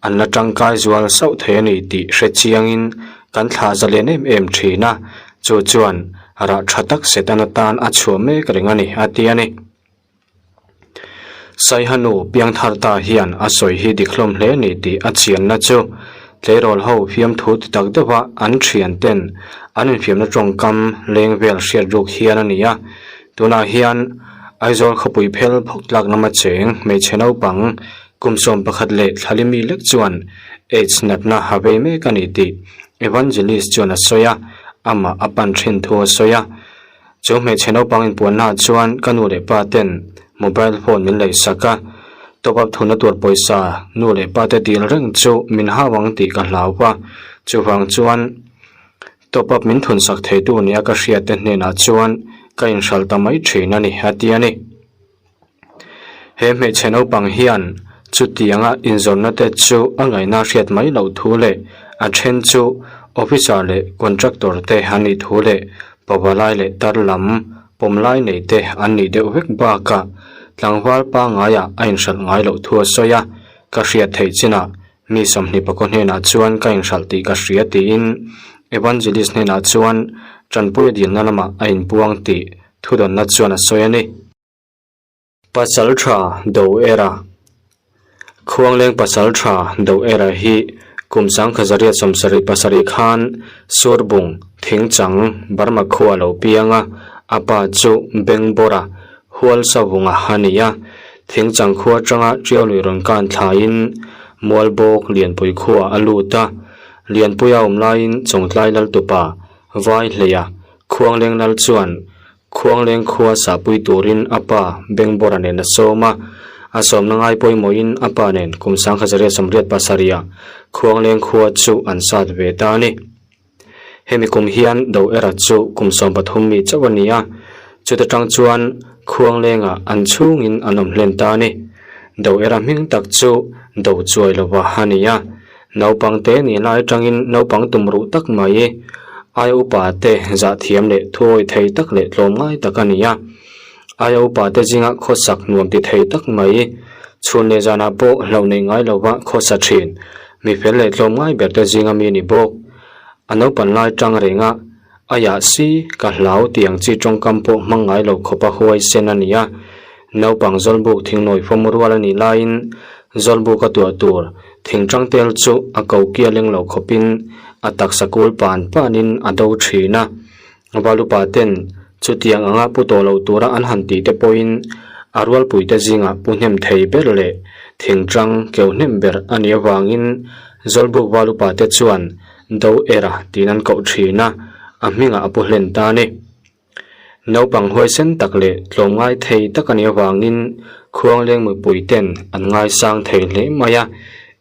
an la tangkai zual sauh thei a ni tih hre chiangin kan thlah zalen em em thin a, chu chuan rah tha tak Setana tan a chhuah mek reng a ni a ti a ni. Saihanu piangthar ta hian a sawi hi dik hlawm hle ni tih a chianna chu tleirawl ho fiamthu ti tak deuha an thian ten an infiamna tawngkam leng vel hriat ruk hian a ni a. Tunah hian Aizawl khawpui phel phawk tlak lama cheng hmeichhe naupang kum 11 leh thlali mi lek chuan AIDS natna ha vei mek a ni tih Evangelist chuan a sawi a, amah a pan thin thu a sawi a. Chu hmeichhe naupang inpuannaah chuan ka nu leh pa ten mobile phone min lei sak a, top up thuna tur pawisa nu leh pa te dil reng chu min hau ang tih ka hlau va, chuvang chuan top up min thun sak theitu nia ka hriat te hnenah chuan ka inhralh ta mai thin a ni, a ti a ni. He hmeichhe naupang hian chutianga inzawrna te chu a ngaihna hriat mai loh thu leh a then chu. Officer leh contractor te an nih thu leh pavalai leh tar lam pawm lai nei te an nih deuh vek bakah tlangval pangaiah a inhralh ngai loh thu a sawi a, ka hriat theih chinah mi 20 pakua hnenah chuan ka inhralh tih ka hria tiin Evangelist hnenah chuan tanpui a dilna lamah a inpuang tih thudawnna chuan a sawi a ni. Pasal tha do era Khuangleng pasal tha do era hi kum sangkha zariat 77 khan Surbung Thingchang Burma khua lo piang a, a pa chu Bengbawra Hualsavunga a ni a. Thingchang khua atanga Tiaului rawn kan thlaiin Mualbawk Lianpui khua a lut a. Lianpuia awm laiin Chawngtlai Laltupa Vaihleia Khuangleng Lal chuan Khuangleng khua sahpui turin a pa Bengbawra nen a sawm a, a sawmna ngai pawimawhin a pa nen kum 1987 ah Khuangleng khua chu an sat ve ta a ni. Hemi kum hian Do Era chu kum 13 mi chauh a ni a, chuta tang chuan Khuanglengah an chhungin an awm hlen ta a ni. Do Era hming tak chu Do Chuai lova a ni a, Naupang te nih lai atangin naupang tum ruh tak mai aia upa te zah thiam leh thuawi thei tak leh tlawm ngai tak a ni a. Aia upa te zinga khawsak nuam ti thei tak mai chhun leh zanah pawh hlauh neih ngai lova khawsa thin mi fel leh tlawm ngai ber te zinga mi a ni bawk. A naupan lai tang renga aiah si ka hlau tih ang chi tawngkam pawh hmang ngai lo khawpa huai sen a ni a. Naupang zawlbuk thingnawi fawm rual a nih laiin zawlbuk a tuah tur thing tang tel chu a ko kia leng lo khawpin a taksa kul pan panin a do thin a. Valupa ten chutiang anga pu tawh lo tura an han tih te pawhin a rualpuite zingah pu hnem thei ber leh thing tang keu hnem ber a nih avangin zawlbuk valupa te chuan Do era tiin an koh thin a, a hmingah a pu hlen ta a ni. Naupang huaisen tak leh tlawmngai thei tak a nih avangin Khuangleng mipui ten an ngaisang thei hle mai a,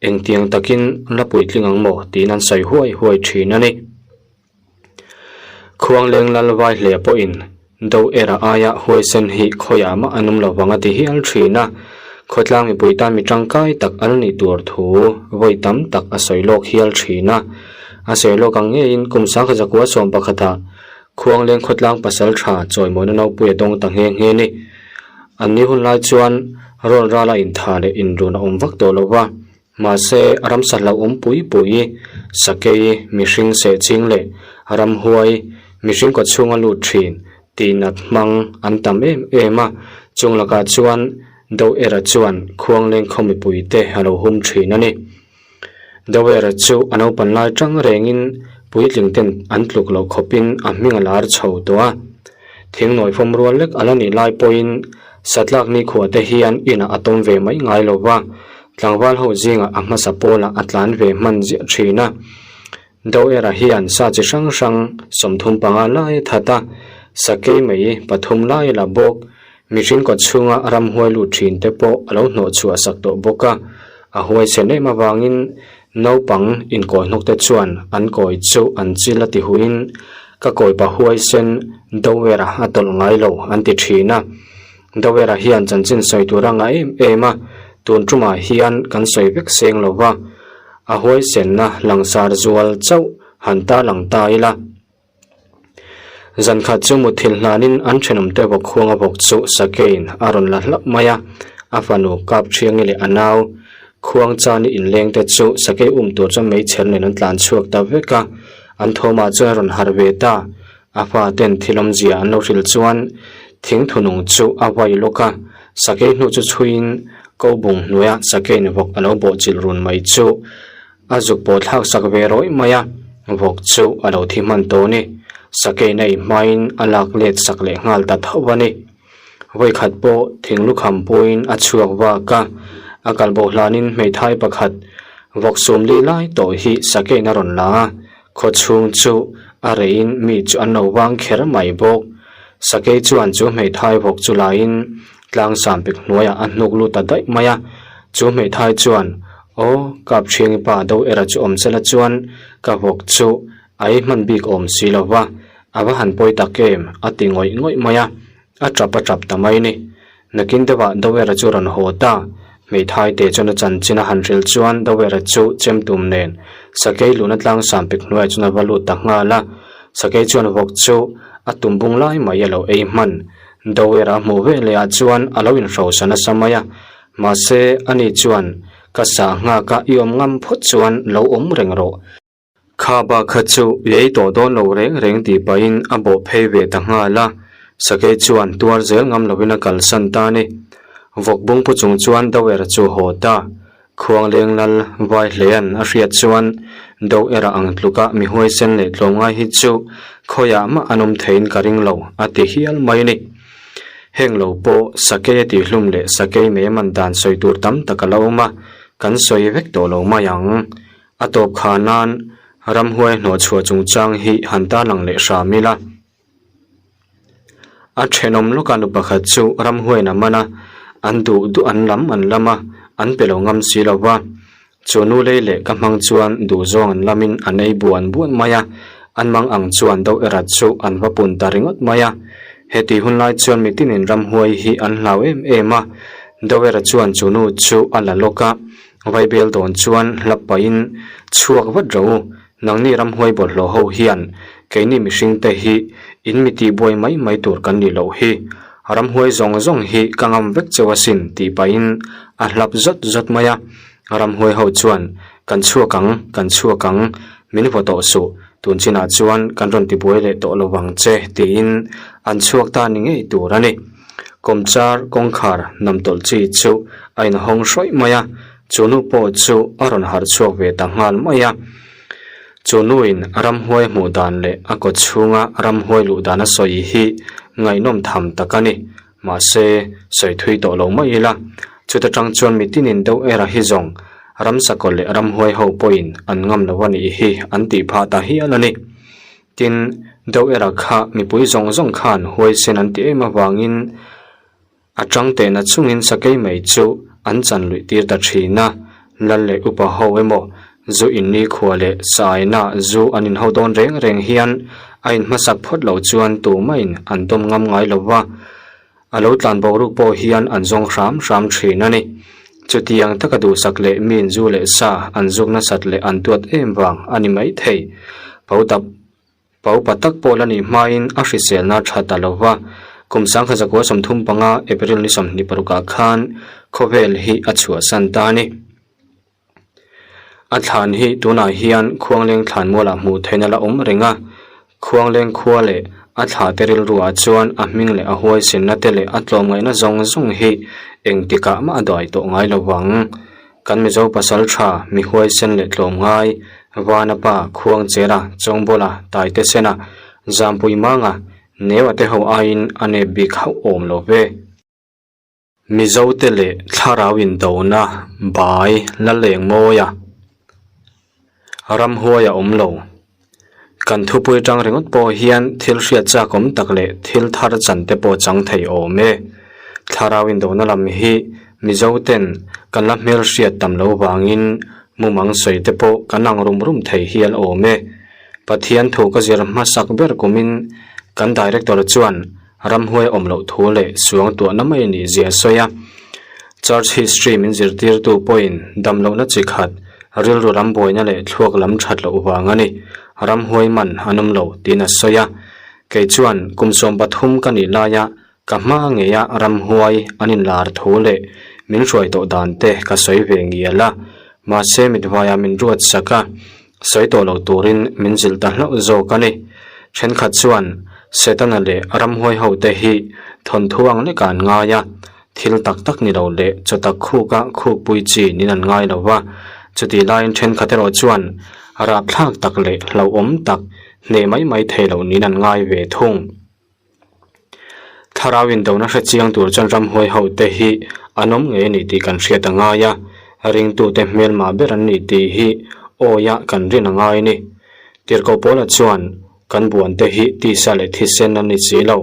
engtiang takin la puitling ang maw tiin an sawi huai huai thin a ni. Khuangleng lal vai hle pawhin Do era aia huaisen hi khawiah mah an awm lo vang a ti hial thin a, khawtlang mipui tan mi tangkai tak an nih tur thu vawi tam tak a sawi lawk hial thin a. A sawi lawk ang ngeiin kum 1911 ah Khuangleng khawtlang pasal tha chawimawina naupui a dawng ta nghe nghe ni. An ni hun lai chuan rawl rala intha leh inrun a awm vak tawh lo va, mahse ramsa hlauhawm pui pui, sakei, mihring sehching leh ramhuai, mihring kawchhunga lut thin tih nat hmang an tam em em a, chung lakah chuan Do-era chuan Khuangleng khaw mipuite a lo hum thin a ni. Dawera chu a naupan lai tang rengin puitling ten an tluk loh khawpin a hming a lar chho tawh a. Thingnawi fawm rual lek a la nih lai pawhin Satlak nikhua te hian inah a tawm ve mai ngai lo va, tlangval ho zingah a hmasa pawlah a tlan ve hman ziah thin a. Dawera hian sa chi hrang hrang 35 lai a that a, sakei mai pathum lai a la bawk. Mihring kawt chhunga ramhuai lut thin te pawh a lo hnawh chhuah sak tawh bawk a, a huaisen em avangin naupang inkawi hnawk te chuan an kawi chu an chil a ti huin ka kawi pa huaisen Dawera a tawlh ngai lo an ti thin a. Dawera hian chanchin sawi tur a ngah em em a, tun tumah hian kan sawi vek seng lo va, a huaisenna langsar zual chauh han tarlang ta ila. Zan khat chu mutthilh hlanin an thenawmte vawk khuanga vawk chu Sakein a rawn la hlauh mai a, a fanu Kapthiangi leh a nau Khuangchani inlengte chu Sakei um tur chuan meichher nen an tlan chhuak ta vek a, an thawmah chuan a rawn harh ve ta. A faten thil awmzia an lo hrilh chuan thing thunung chu a vai lawk a, Sakei hnu chu chhuiin Kobung hnuaia Sakein vawk a lo bawhchilh run mai chu A zuk pawh thlak sak ve rawih mai a, vawk chu a lo thi hman tawh a ni. Sakei na i hmain a lak let sak leh nghal ta tho a ni. Vawikhat pawh thing lukham puiin a chhuak vak a, a kal bo hlanin hmeithai pakhat vawk sum li lai tawh hi sakeiin a rawn la a, khaw chhung chu a reiin mi chu an lo vang kher mai bawk. Sakei chuan chu hmeithai vawk chu laiin tlang sampik hnuaiah a hnuk lut ta daih mai a, chu hmeithai chuan Aw, Kapthiangi pa do era chu awm sela chuan ka vawk chu a ei hman bik awm si lo va, a va han pawi tak em, a ti ngawih ngawih mai a, a tap a tap ta mai ni. Nakin deuhah do era chu rawn haw ta. Hmeithai te chuan a chanchin a han hril chuan Dawera chu chemtum nen sakei luhna tlang sampik hnuaiah chuan a va lut ta nghal a. Sakei chuan vawk chu a tum bung lai mai a lo ei hman. Dawera a hmuh ve leh ah chuan a lo inhrosa nasa mai a. Mahse, ani chuan ka sah nghak a i awm ngam phawt chuan lo awm reng rawh. Kha bak kha chu i ei tawh dawn lo reng reng tih pahin a bawh phei ve ta nghal a, Sakei chuan tuar zel ngam lovin a kalsan ta a ni. Vawk bungpu chung chuan Doera chu haw ta. Khuangleng lal vai hlean a hriat chuan Doera ang tluka mi huaisen leh tlawmngai hi chu khawiah mah an awm theiin ka ring lo a ti hial mai a ni. Heng lo pawh Sakei a tihhlum leh Sakei mei a man dan sawi tur tam tak a la awm a, kan sawi vek tawh lo mai ang. A tawp kha nan ramhuai hnawhchhuah chungchang hi han tarlang leh hram ila. A thenawm lawka nu pakhat chu ramhuaiin a man a, an duh duh an lam an lam a, an pe lo ngam si lo va. Chu nu lei leh ka hmang chuan duhzawng an lamin an ei buan buan mai a, an mang ang chuan do erat chu an va pun ta ringawt mai a. Heti hun lai chuan mitinin ramhuai hi an hlau em em a, Doera chuan chu nu chu a la lawk a, Vaibel dawn chuan hlap pahin chhuak vat ro u, nangni ramhuai bawlhhlawh ho hian keini mihringte hi in mi tihbuai mai mai tur kan nih loh hi. Ramhuai zawng zawng hi ka ngam vek cheu asin tih pahin a hlap zawt zawt mai a. Ramhuai ho chuan kan chhuak ang, kan chhuak ang, min vaw tawh suh, tun chinah chuan kan rawn tibuai leh tawh lo vang che tiin an chhuak ta ni ngei tur a ni. Kawmchar kawngkhar nam tawlh chi chu a inhawng hrawih mai a, chu nu pawh chu a rawn harh chhuak ve ta nghal mai a. Chu nuin ramhuai hmuh dan leh a kaw chhunga ramhuai luh dan a sawi hi ngaihnawm tham tak a ni. Mahse, sawi thui tawh lo mai ila, chuta tang chuan mitinin deuh era hi zawng ramsakaw leh ramhuai ho pawhin an ngam lo a nih hi an tih phah ta hial a ni. Tin, Doera kha mipui zawng zawng khan huaisen an ti em avangin a tang tehna chungin sakei mai chu an chan luih tir ta thin a, lal leh upa ho emaw zu in nikhua leh saina zu an inho dawn reng reng hian a inhmasak phawt loh chuan tumahin an dawm ngam ngai lo va, a lo tlan boruak pawh hian an zawng hram hram thin a ni. Chutiang taka duhsak leh miin zu leh sa an zuk nasat leh an tuat em vang a ni mai thei. Pau tak pau pa tak pawh la nih hmain a hriselna tha ta lo va, kum 1935 April ni 26 ah khan khawvel hi a chhuahsan ta a ni. A thlan hi tunah hian Khuangleng thlanmualah hmuh theihna la awm reng a, Khuangleng khua leh a thla te rilruah chuan a hming leh a huaisenna te leh a tlawmngaihna zawng zawng hi engtikah mah a dai tawh ngai lo vang. Kan Mizo pasal tha, mi huaisen leh tlawmngai, Vanapa, Khuangchera, Chawngbawla, Taitesena, Zampuimanga, Neua te ho aiin a nep bik hauh awm lo ve. Mizote leh thlarau indona bai la leng mawi a, ramhuai a awm lo. Kan thupui tang ringawt pawh hian thil hriat chak awm tak leh thil thar chan te pawh chang thei awm e. Thlarau indona lam hi Mizoten kan la hmelhriat tam lo vangin mumang sawi te pawh kan ang rum rum thei hial awm e. Pathian thu ka zir hmasak ber kumin kan Director chuan Ramhuai awm loh thu leh suang tuahna mai a nih zia a sawi a. Church history min zirtirtu pawhin dam lohna chi khat, rilru lam buaina leh thluak lam that loh vang a ni. Ramhuai man an awm lo tiin a sawi a. Kei chuan kum 13 ka nih laia ka hma ngeia ramhuai an inlar thu leh min hruai tawh dan te ka sawi ve ngial a. Mahse mitvaia min ruat sak a. Sawi tawh lo turin min zilh ta hlauh zawk a ni. Thenkhat chuan Setana leh ramhuai hote hi thawnthu ang lekah an ngai a, thil tak tak ni lo leh chaw tak khuka khukpui chi nin an ngai lo va. Chutih laiin thenkhat erawh chuan rapthlak tak leh hlauhawm tak hneh mai mai thei lo nin an ngai ve thung. Thlarau indona hre chiang tur chuan ramhuai ho te hi an awm ngei a ni tih kan hriat a ngai a, ringtute hmelmah ber an ni tih hi awia kan rin a ngai a ni. Tirhkoh Paula chuan, Kan buan te hi tisa leh thisen an ni si lo,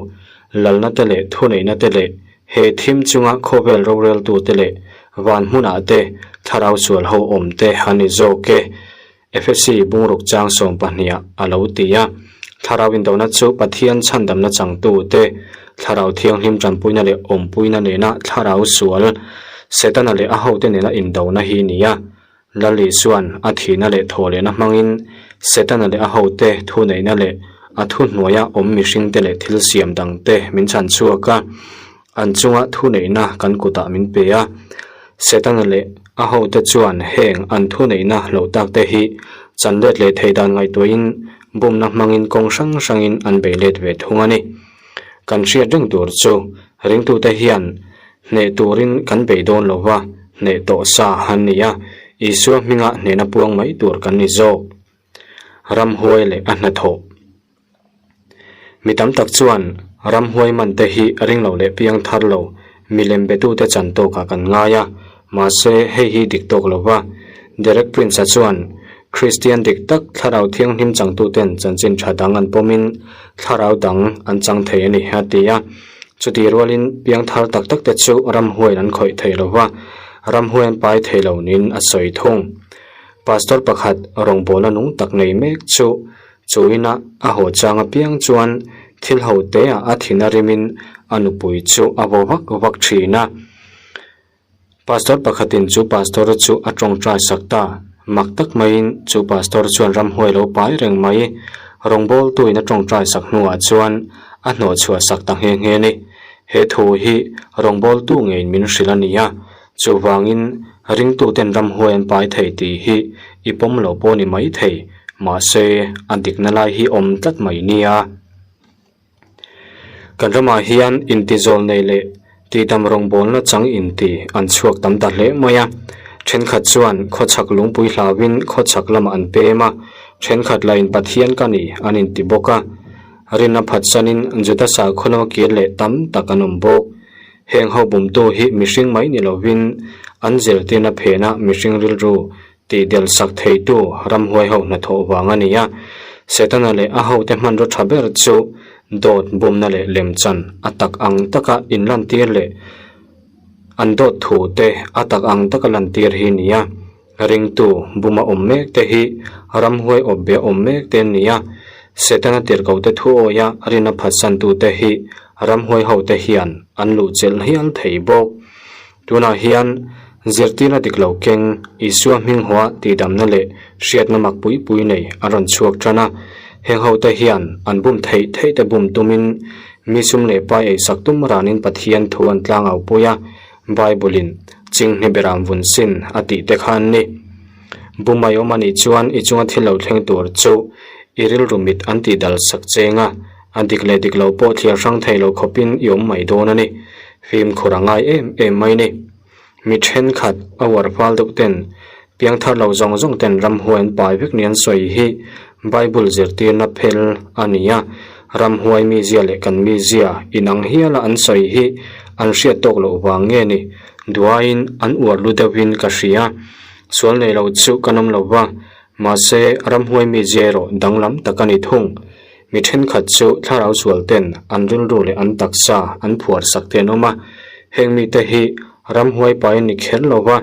lalna te leh thuneihna te leh he thim chunga khawvel roreltu te leh van hmunah te thlarau sual ho awm te an ni zawk e. Efesi bungruk chang 12 a lo ti a, Thlarau indona chu Pathian chhandamna changtu te, Thlarau Thianghlim tanpuina leh awmpuina nena thlarau sual. Setana leh a hote nena indona hi ni a. Lal Isua'n a thihna leh thawhlehna hmangin Setana leh a hote thuneihna leh a thuhnuaia awm mihringte leh thil siam dangte min chhan chhuak a, an chunga thuneihna kan kutah min pe a. Setana leh a hote chuan heng an thuneihna loh takte hi chan let leh thei dan ngaihtuahin bumna hmangin kawng hrang hrangin an bei let ve thung a ni. Kan hriat reng tur chu ringtute hian hneh turin kan bei dawn lo va, hneh tawh sa an ni a, Isua hminga hnehna puang mai tur kan ni zawk. Ramhuai leh a hnathawh. Mi tam tak chuan ramhuai man te hi ring lo leh piang thar lo milem betute chan tawkah kan ngai a, mahse hei hi dik tawk lo va. Derek Prince-a chuan Kristian dik tak thlarau thianghlim changtuten chanchin tha dang an pawmin thlarau dang an chang thei a ni, a ti a. Chutih rualin piangthar tak tak te chu ramhuaiin an khawih thei lo va, ramhuai an pai thei lo niin a sawi thung. Pastor pakhat rawngbawlna nung tak nei mek chu chu ina a haw chang apiang chuan thil ho teah a thin a rimin a nupui chu a vaw vak vak thin a. Pastor pakhatin chu pastor chu a tawngtai sak ta. Mak tak maiin chu pastor chuan ramhuai lo pai reng mai. Rawngbawltuin a tawngtai sak hnuah chuan a hnawhchhuah sak ta nghe nghe a ni. He thu hi rawngbawltu ngeiin min hrilh a ni a, chuvangin ringtuten ramhuai an pai thei tih hi i pawm lo pawh ni mai thei, mahse a dikna lai hi awm tlat mai nia. Kan ramah hian intizawl nei leh tihdam rawngbawlna chang inti an chhuak tam ta hle mai a. Thenkhat chuan khawchhak lungpui hlauhin khawchhak lamah an pem a, thenkhat lahin Pathian ka ni an inti bawk a. Rinna phatsanin Juda sakhaw lama kir leh tam tak an awm bawk. Heng ho bumtu hi mihring mai ni lovin an zirtirna phena mihring rilru Tihdel sak theitu ramhuai ho hnathawh vang a ni a, Setana leh a hote hmanraw tha ber chu dawt bumna leh lemchan a tak ang taka inlantir leh an dawt thu te a tak ang taka lantir hi ni a. Ringtu buma awm mek te hi ramhuai awp be awm mek te an ni a, Setana tirhkohte thu awia rinna phatsantute hi ramhuai hote hian an luhchilh hial thei bawk. Tunah hian zirtirna dik lo keng Isua hminghaw tihdamna leh hriatna mak pui pui nei an rawn chhuak tan a. Heng hote hian an bum theih theih te bum tumin mi sum leh pai eisak tum ranin Pathian thu an tlang au pui a, Bible-in Chinghne beram vun sin a tih te kha an ni. Bum mai awm a nih chuan i chunga thil lo thleng tur chu i rilru mit an tihdal sak cheng a, a dik leh dik lo pawh thliar hrang thei lo khawpin i awm mai dawn a ni. Fimkhur a ngai em em mai ni. Mi thenkhat a uar fal deuh ten piangthar lo zawng zawng ten ramhuai an pai vek ni an sawi hi Bible zirtirna phel a ni a, ramhuai mizia leh kan mizia inang hiala an sawi hi an hriat tawk loh vang nge ni duaiin an uar lu deuhin ka hria. Sual nei lo chu kan awm lo va, mahse ramhuai mizia erawh danglam tak a ni thung. Mi thenkhat chu thlarau sual ten an rilru leh an taksa an phuar sak te an awm a, heng mite hi ramhuai pai an ni kher lo va,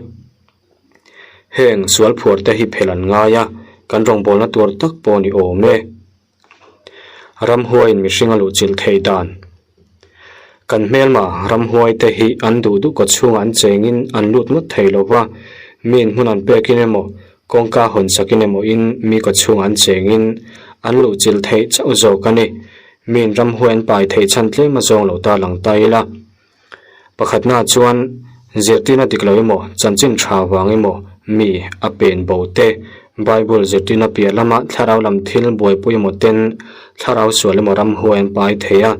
heng sual phuar te hi phel an ngai a, kan rawngbawlna tur tak pawh ni awm e. Ramhuaiin mihring a luhchilh theih dan. Kan hmelma ramhuai te hi an duh duh kawchhungah an chengin an lut ngawt thei lo va, miin hmun an pekin emaw, kawngka hawn sakin emaw in mi kawchhungah an chengin an luhchilh theih chauh zawk a ni. Miin ramhuai an pai theih chhan tlem a zawng lo ta lang ta ila. Pakhatna chuan zirtirna dik lo emaw, chanchin tha vang emaw mi a pen bo te, Bible zirtirna piah lama thlarau lam thil buaipui emaw ten thlarau sual emaw ramhuai an pai thei a,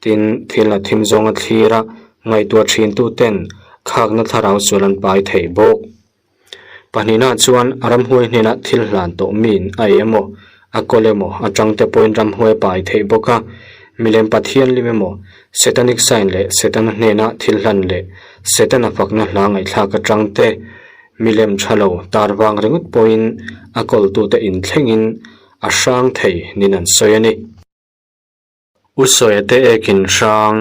tin thil a thim zawnga thlira ngaihtuah thintu ten khakna thlarau sual an pai thei bawk. Pahnihna chuan ramhuai hnenah thil hlan tawh miin a ei emaw, a kawl emaw atang te pawhin ramhuai a pai theih bawk a. Milem Pathian lim emaw, Satanic sign leh Setana hnena thil hlan leh Setana fakna hla ngaihthlak atang te, milem tha lo tar vang ringawt pawhin a kawltute inthlengin a hrang thei niin an sawi a ni. U Sawite ekin hrang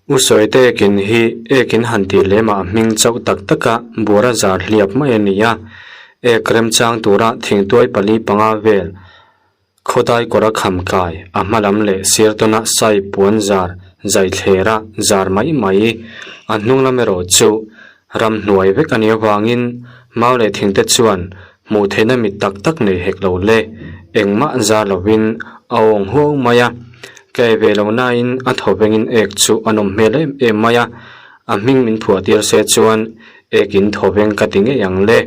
U Sawite ekin hi ekin han tih lemah a hming chauh tak taka buara zar hliap mai a ni a. Ek remchang tura thingtuai pali panga vel khawdai kawra kham kai a hma lam leh sir tawna sai puan zar zai thlera zar mai mai a hnung lam erawh chu. Ramhnuai vek a nih avangin mau leh thingte chuan hmuh theihna mit tak tak nei hek lo le, engmah zar lovin a awng huau mai a. Ka e ve lo nain a thaw vengin ek chu a nawm hmel em em mai a, a hming min phuah tir se chuan ek in thaw veng ka ti ngei ang le.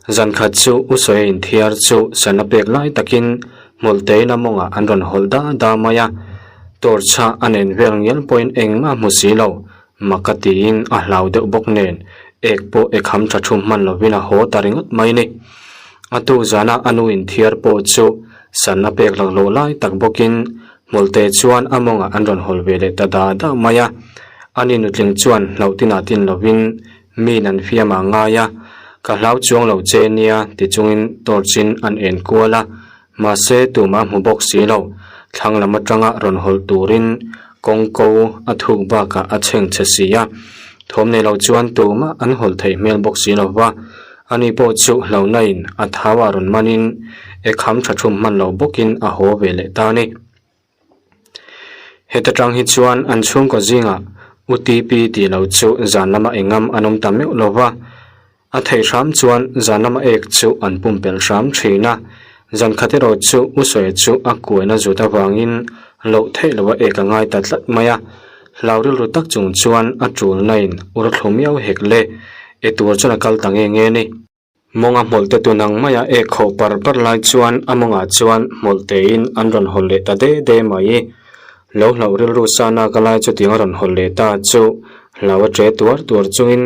Zan khat chu U Sawi a inthiar chu sana pek lai takin hmawlhtein a mawngah an rawn hawlh da da mai a, torch-a a nen vel ngial pawhin engmah hmu si lo, mak a tiin a hlau deuh bawk nen ek pawh ek ham tha thu hman lovin a haw ta ringawt mai ni. A tu zana a nu inthiar pawh chu sana pek laklawh lai tak bawkin hmawlhte chuan a mawngah an rawn hawlh ve leh ta da da mai a, ani nutling chuan hlauh tinah tin lovin Min an fiam a ngai a, ka hlau chuang lo che nia ti chungin torch in an en kual a, mahse tumah hmu bawk si lo, thlang lam atanga rawn hawlh turin kawng ko a thuk bakah a chheng che si a, thawm nei lo chuan tumah an hawlh theih hmel bawk si lo va, ani pawh chu hlauhna in a thau ah rawn manin ekham tha thum hman lo bawkin a haw ve leh ta a ni. Heta tang hi chuan an chhungkaw zingah UTP tih lo chu zan lama engam an awm ta meuh lo va, a theih hram chuan zan lama ek chu an pumpelh hram thin a. Zan khat erawh chu U Sawi chu a kuaina zut avangin loh theih loha ek a ngai ta tlat mai a, hlau rilru tak chung chuan a tulna in ur thlu miau hek le, e tur chuan a kal ta nge nge ni. Mawnga hmawlhte tun ang maia ek khawh par par lai chuan a mawngah chuan hmawlhtein an rawn hawlh leh ta de de mai. Lo hlauh rilru sa nak a lai chutiang a rawn hawlh leh ta chu hlau a ṭe tuar tuar chungin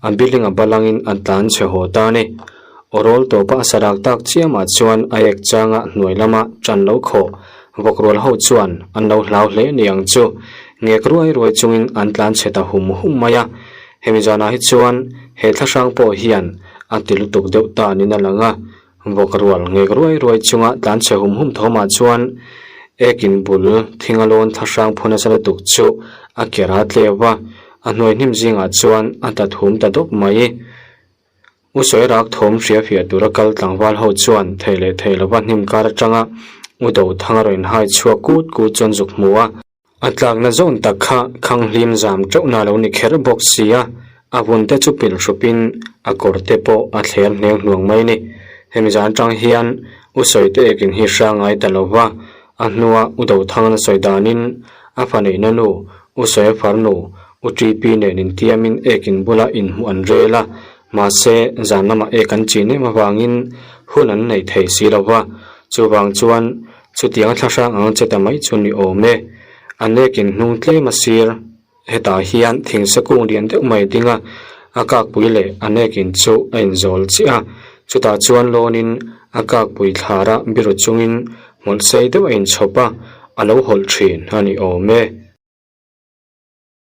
a building a balangin a tlan chhe haw ta a ni. Aw rawl tawpa a sarak tak chiamah chuan a ek changa hnuai lama ṭan lo khawh vawk rual ho chuan an lo hlau hle ni ang chu ngek ruai ruai chungin an tlan chhe ta hum hum mai a. Hemi zanah hi chuan he thlahrang pawh hian a ti lutuk deuh ta niin a lang a, vawk rual ngek ruai ruai chunga tlanchhe hum hum thawmah chuan ekin bul thinga lawn thlahrang phu nasa lutuk chu a ker a tleu a, a hnuai hnim zingah chuan a tla thum ta dawp mai. U sawi rak thawm hria fiah tura kal tlangval ho chuan thei leh thei lova hnim kar atanga U Dothanga rawn inhai chhuak kut kut chuan zuk hmu a. A tlakna zawn tak kha Khanghlim zam teuhna lo ni kher bawk si a, a vun te chu pilh hrupin a kawr te pawh a thler hneng hnuang mai ni. Hemi zan atang hian U Sawite ekin hi hra ngai ta lo va, a hnua U Dothangna sawi danin a fa neihna nu U Sawia farnu U Ṭipi nen intiamin ekin bula inhmuh an rel a, mahse zan lamah ek an chin em avangin hun an nei thei si lo va, chuvang chuan Chutiang thlahrang ang che ta mai chu ni awm e. A nekin hnung tlem a sir. Hetah hian thingse kung lian deuh mai ding a, a kakpui leh a nekin chu a inzawl chiah a. Chutah chuan lawnin a kakpui thlara biru chungin hmawlh sei deuh a inchhawp a, a lo hawlh thin a ni awm e.